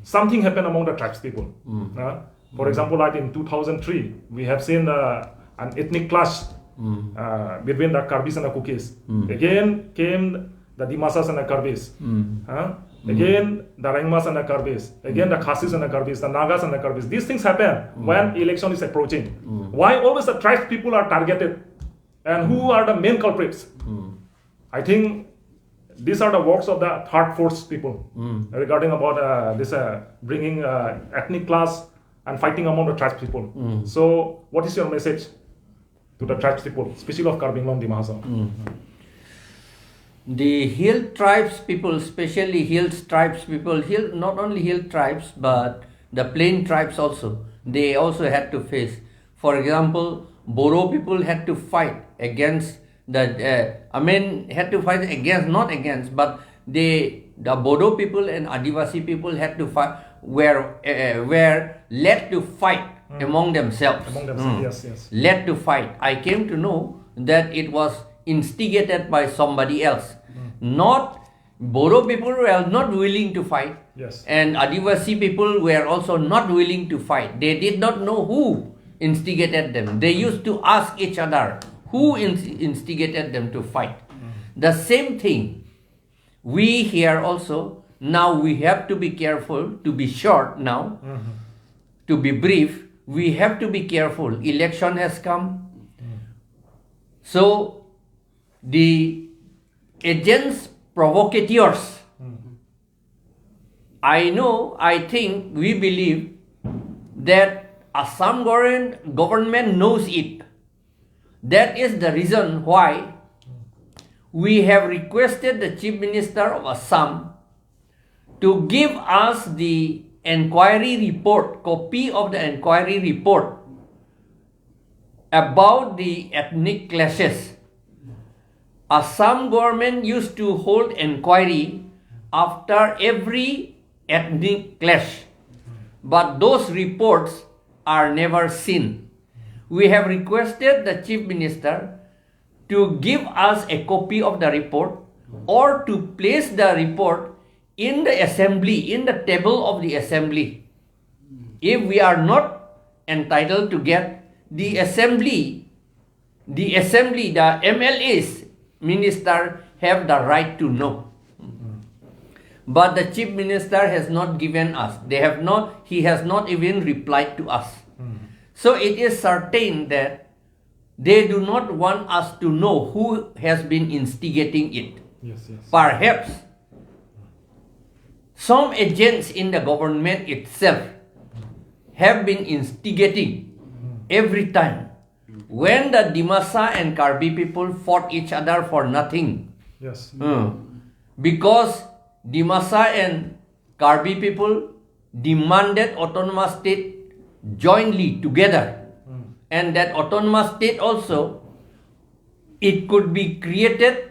something happened among the tribes people. Uh, for example, like in two thousand three, we have seen uh, an ethnic clash uh, between the Karbis and the Kukis. Again came the Dimasas and the Karbis. Uh, again the Rengmas and the Karbis. Again the Khasis and the Karbis, the Nagas and the Karbis. These things happen when election is approaching. Why always the tribes people are targeted? And who are the main culprits? I think these are the works of the third force people regarding about uh, this uh, bringing uh, ethnic clash and fighting among the tribes people. So, what is your message to the tribes people, especially of Karbi Anglong, Dima Hasao? The hill tribes people, especially hill tribes people, hill not only hill tribes but the plain tribes also, they also had to face. For example, Bodo people had to fight against the uh, I mean had to fight against, not against, but they the Bodo people and Adivasi people had to fight were uh, were led to fight among themselves. Among themselves, yes, yes. Led to fight. I came to know that it was instigated by somebody else. Not Bodo people were not willing to fight, Yes. and Adivasi people were also not willing to fight. They did not know who instigated them. They used to ask each other who ins- instigated them to fight. The same thing we here also. Now we have to be careful, to be short now, to be brief. We have to be careful. Election has come. So the agents provocateurs, I know, I think, we believe that Assam govern- government knows it. That is the reason why we have requested the Chief Minister of Assam to give us the inquiry report, copy of the inquiry report about the ethnic clashes. Assam government used to hold inquiry after every ethnic clash, but those reports are never seen. We have requested the Chief Minister to give us a copy of the report or to place the report in the assembly, in the table of the assembly. If we are not entitled to get, the assembly the assembly, the M L As, minister have the right to know. But the chief minister has not given us. They have not, he has not even replied to us. So it is certain that they do not want us to know who has been instigating it. Yes, yes. Perhaps some agents in the government itself have been instigating every time. When the Dimasa and Karbi people fought each other for nothing, Yes. uh, because Dimasa and Karbi people demanded autonomous state jointly together, and that autonomous state also, it could be created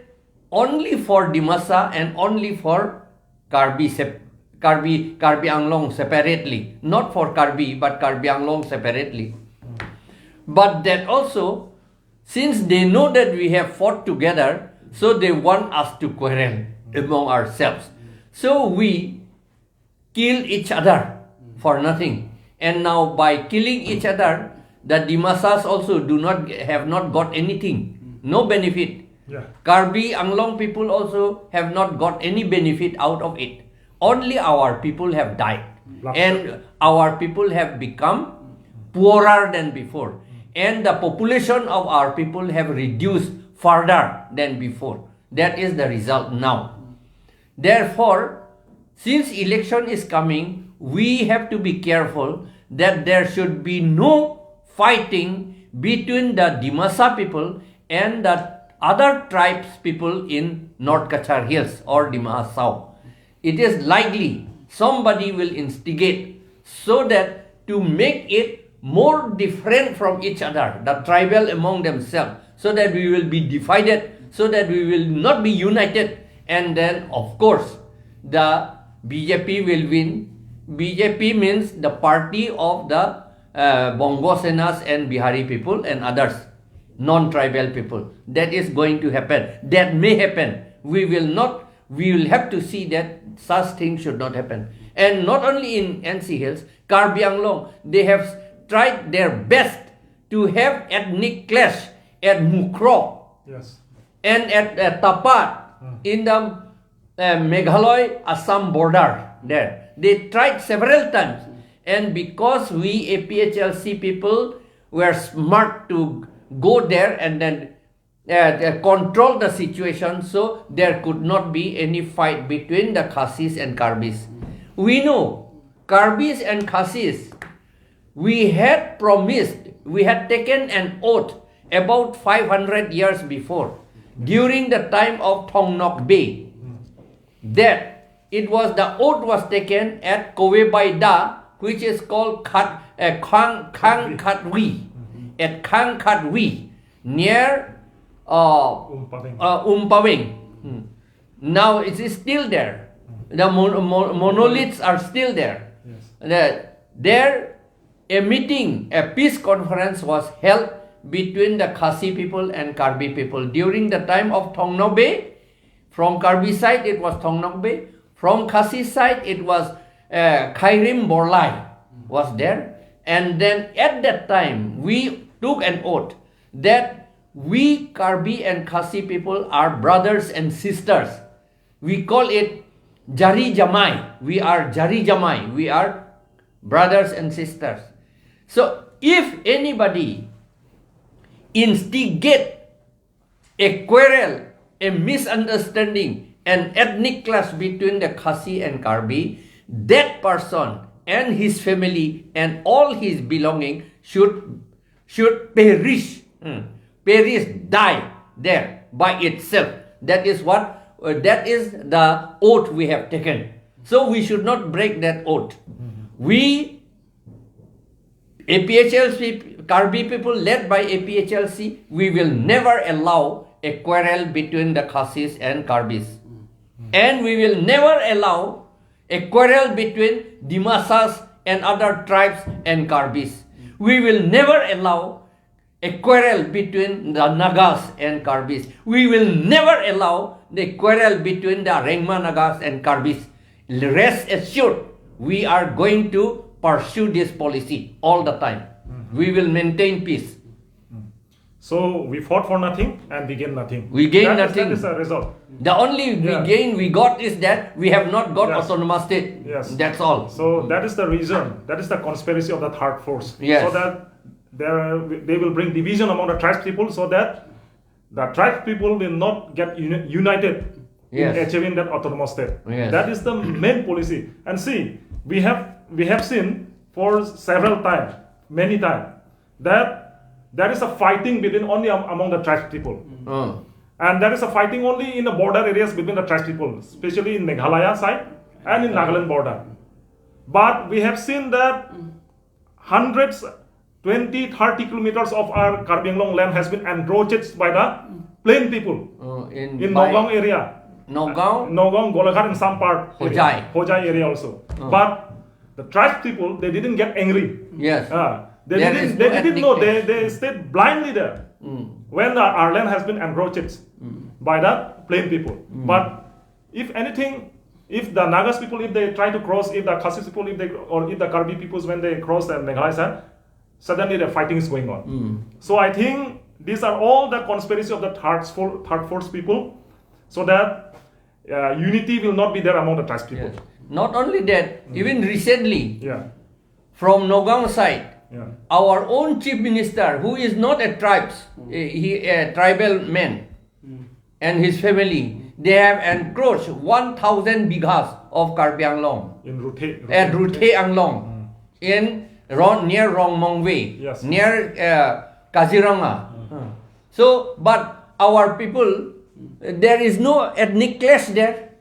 only for Dimasa and only for Karbi sep- Karbi Karbi Anglong separately, not for Karbi but Karbi Anglong separately. But that also, since they know that we have fought together, so they want us to quarrel among ourselves. So we kill each other for nothing. And now by killing each other, the Dimasas also do not have not got anything, no benefit. Yeah. Karbi Anglong people also have not got any benefit out of it. Only our people have died. Last- And our people have become poorer than before. And the population of our people have reduced further than before. That is the result now. Therefore, since election is coming, we have to be careful that there should be no fighting between the Dimasa people and the other tribes people in North Cachar Hills or Dima Hasao. It is likely somebody will instigate so that to make it more different from each other, the tribal among themselves, so that we will be divided, so that we will not be united. And then, of course, the B J P will win. B J P means the party of the uh, Bongo Senas and Bihari people and others, non-tribal people. That is going to happen. That may happen. We will not, we will have to see that such things should not happen. And not only in N C Hills, Karbi Anglong, they have tried their best to have ethnic clash at Mukroh Yes. and at uh, Tapat in the uh, Meghalaya Assam border there. They tried several times, and because we A P H L C people were smart to go there and then uh, uh, control the situation, so there could not be any fight between the Khasis and Karbis. We know Karbis and Khasis, we had promised, we had taken an oath about five hundred years before, during the time of Thongnok Bey, that it was, the oath was taken at Kowe Baida, which is called Khat, uh, Khang, Khang Khatwi, at Khang Khatwi, near uh, Umpaveng. uh, Umpaveng. Hmm. Now it is still there. The mon- mon- monoliths are still there. Yes. The, there, a meeting, a peace conference was held between the Khasi people and Karbi people during the time of Thongnok Bey. From Karbi side, it was Thongnok Bey. From Khasi side, it was uh, Khairim Borlai was there. And then at that time, we took an oath that we Karbi and Khasi people are brothers and sisters. We call it Jari Jamai. We are Jari Jamai. We are brothers and sisters. So if anybody instigate a quarrel, a misunderstanding, an ethnic clash between the Khasi and Karbi, that person and his family and all his belonging should should perish, hmm, perish, die there by itself. That is what uh, that is the oath we have taken. So we should not break that oath. We A P H L C, Karbi people led by A P H L C, we will never allow a quarrel between the Khasis and Karbis. And we will never allow a quarrel between Dimasas and other tribes and Karbis. We will never allow a quarrel between the Nagas and Karbis. We will never allow the quarrel between the Rengma Nagas and Karbis. Rest assured, we are going to pursue this policy all the time. We will maintain peace. So we fought for nothing and we gained nothing. We gained That is- nothing. That is the result. The only we Yeah. gain we got is that we have not got Yes. autonomous state. Yes. That's all. So that is the reason. That is the conspiracy of the third force. Yes. So that there they will bring division among the tribes people, so that the tribes people will not get uni- united Yes. in achieving that autonomous state. Yes. That is the main policy. And see, we have we have seen for several times, many times, that there is a fighting between only am- among the tribes people. Oh. And there is a fighting only in the border areas between the tribes people, especially in Meghalaya side and in Nagaland border. But we have seen that hundreds, twenty, thirty kilometers of our Karbi Anglong land has been encroached by the plain people Oh, in, in by Nagaon area. Nagaon? Nagaon, Golaghat in some part. Hojai. Hojai area also. Oh. But the tribes people, they didn't get angry. Yes. Ah, they There didn't. is They no didn't ethnic know. They clash. They stayed blindly there Mm. when the, our land has been encroached Mm. by the plain people. Mm. But if anything, if the Nagas people, if they try to cross, if the Khasi people, if they or if the Karbi peoples when they cross the Meghalaya side, suddenly the fighting is going on. Mm. So I think these are all the conspiracy of the third for third force people, so that uh, unity will not be there among the tribes people. Yes. Not only that, even recently, Yeah, from Nagaon side, yeah. our own chief minister, who is not a tribes, eh, he a tribal man, and his family, they have encroached one thousand bighas of Karbi Anglong In Ruthe, at Ruthe Anglong, in Ron, near Rongmongve, Yes. near uh, Kaziranga. So, but our people, there is no ethnic clash there.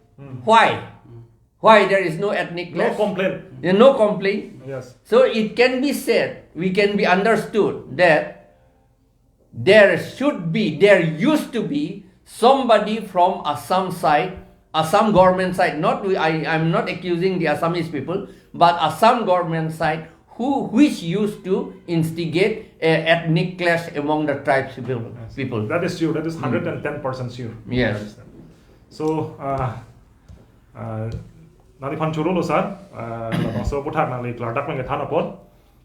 Why? Why there is no ethnic No clash? complaint. There no complaint. Yes. So it can be said, we can be understood that there should be, there used to be somebody from Assam side, Assam government side. Not we, I, I'm not accusing the Assamese people, but Assam government side who which used to instigate a ethnic clash among the tribes people. people. That is sure. That is hundred and ten percent sure. Yes. So, uh, uh, nangliphan choro lo sir, uh, labangso aputhak nangli klardak pen kethan apot.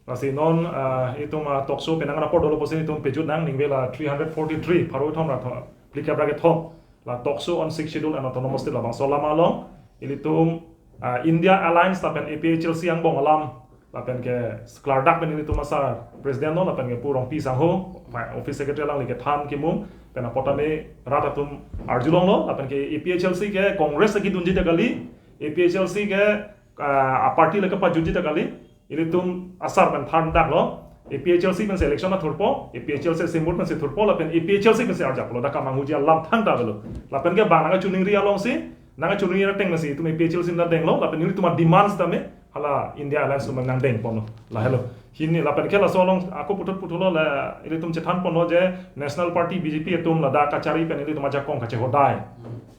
Lasi non uh, itum uh, talk show penang apor dolo pusi itum pejut nang ningve la three hundred forty-three pharo thom ra thom, phlikep ra kethom, la talk show on Sixth Schedule and Autonomous State labangso alam along ilitum uh, India Alliance lapen A P H L C angbong alam lapen ke klardak pen ilitum asar president lo lapen ke Pu Rongpi Sangho, office secretary alangli kethan kimum pen apot tame rat atum arjulonglo, lapen ke A P H L C ke Congress kedunji ta kali, A P H L C ke uh, a party le kepajutji ta kali, ilitum asar pen thandaklo, A P H L C pensi election athurpo, A P H L C simut pensi thurpo, lapen A P H L C pensi arjaplo, dak kamanghuji alam thangta avelo. Lapen ke bang nangkachiningri alongsi, nangkachiningri ateng pensi itum A P H L C nangdenglo, lapen ilitum a-demands tame hala India Alliance atum nangdengponlo. Lahelo. Hini lapen ke laso along ako puthot puthotlo la ilitum chethanponlo je National Party B J P atum ladak kachari pen ilitum ajakong kachehodai.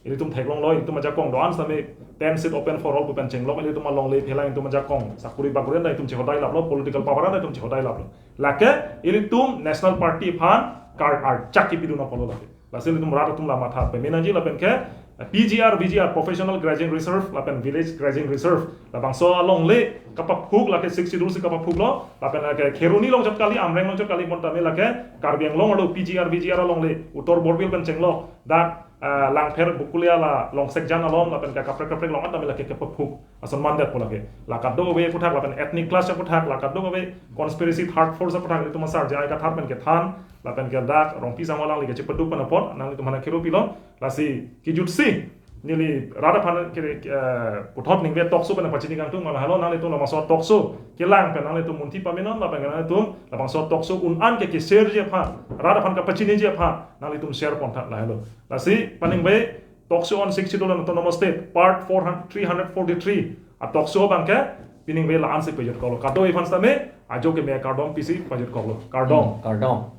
Ilitum theklonglo, ilitum ajakong do-an sitame ten seat open for all pu pen chenglok, ilitum alongle phelang ilitum ajakong sakuri bakuri anta itum chehodai laplo, political power anta itum chehodai laplo. Lake ilitum National Party aphan kar archak kipidun apotlo lake. Lasi ilitum rat atum la matha pemenangji lapen ke P G R, V G R, Professional Grazing Reserve lapen Village Grazing Reserve, labangso alongle kapaphuk, lake Sixth Schedule si kapaphuklo, lapen lake Kheroni along chot kali, Amreng along chot kali, bonta me lake Karbi Anglong arlo P G R, V G R alongle, Uttor Borbil pen chenglok, dak uh, Langpher Bokolia la Longsekjan along lapen ke kaprek kaprek along anta me lake kepaphuk ason mandetpo lake. La kadokave aputhak lapen ethnic clash aputhak, la kadokave conspiracy third force aputhak ilitum asar J I Kathar pen kethan, lapen ke dak Rongpi Sangho alangli kachepeduk pen apot nanglitum aphan kero pilo, lasi kijutsi neli rat aphan ke uh, puthot ningve talk show pen pachini kangtung ma lahelo, nanglitum labangso talk show kelang pen nanglitum munthi pamenon, lapen ke nanglitum labangso talk show un-an ke ke-share ji aphan, rat aphan kapachiniji aphan nanglitum share pontha lahelo. Lasi paningve talk show on Sixth Schedule and Autonomous State part four hundred, three hundred forty-three a talk show abang ke piningve la-ansi pajutkoklo. Kadokave aphan sitame ajo keme kardom pisi pajutkoklo. Kardom. Kardom.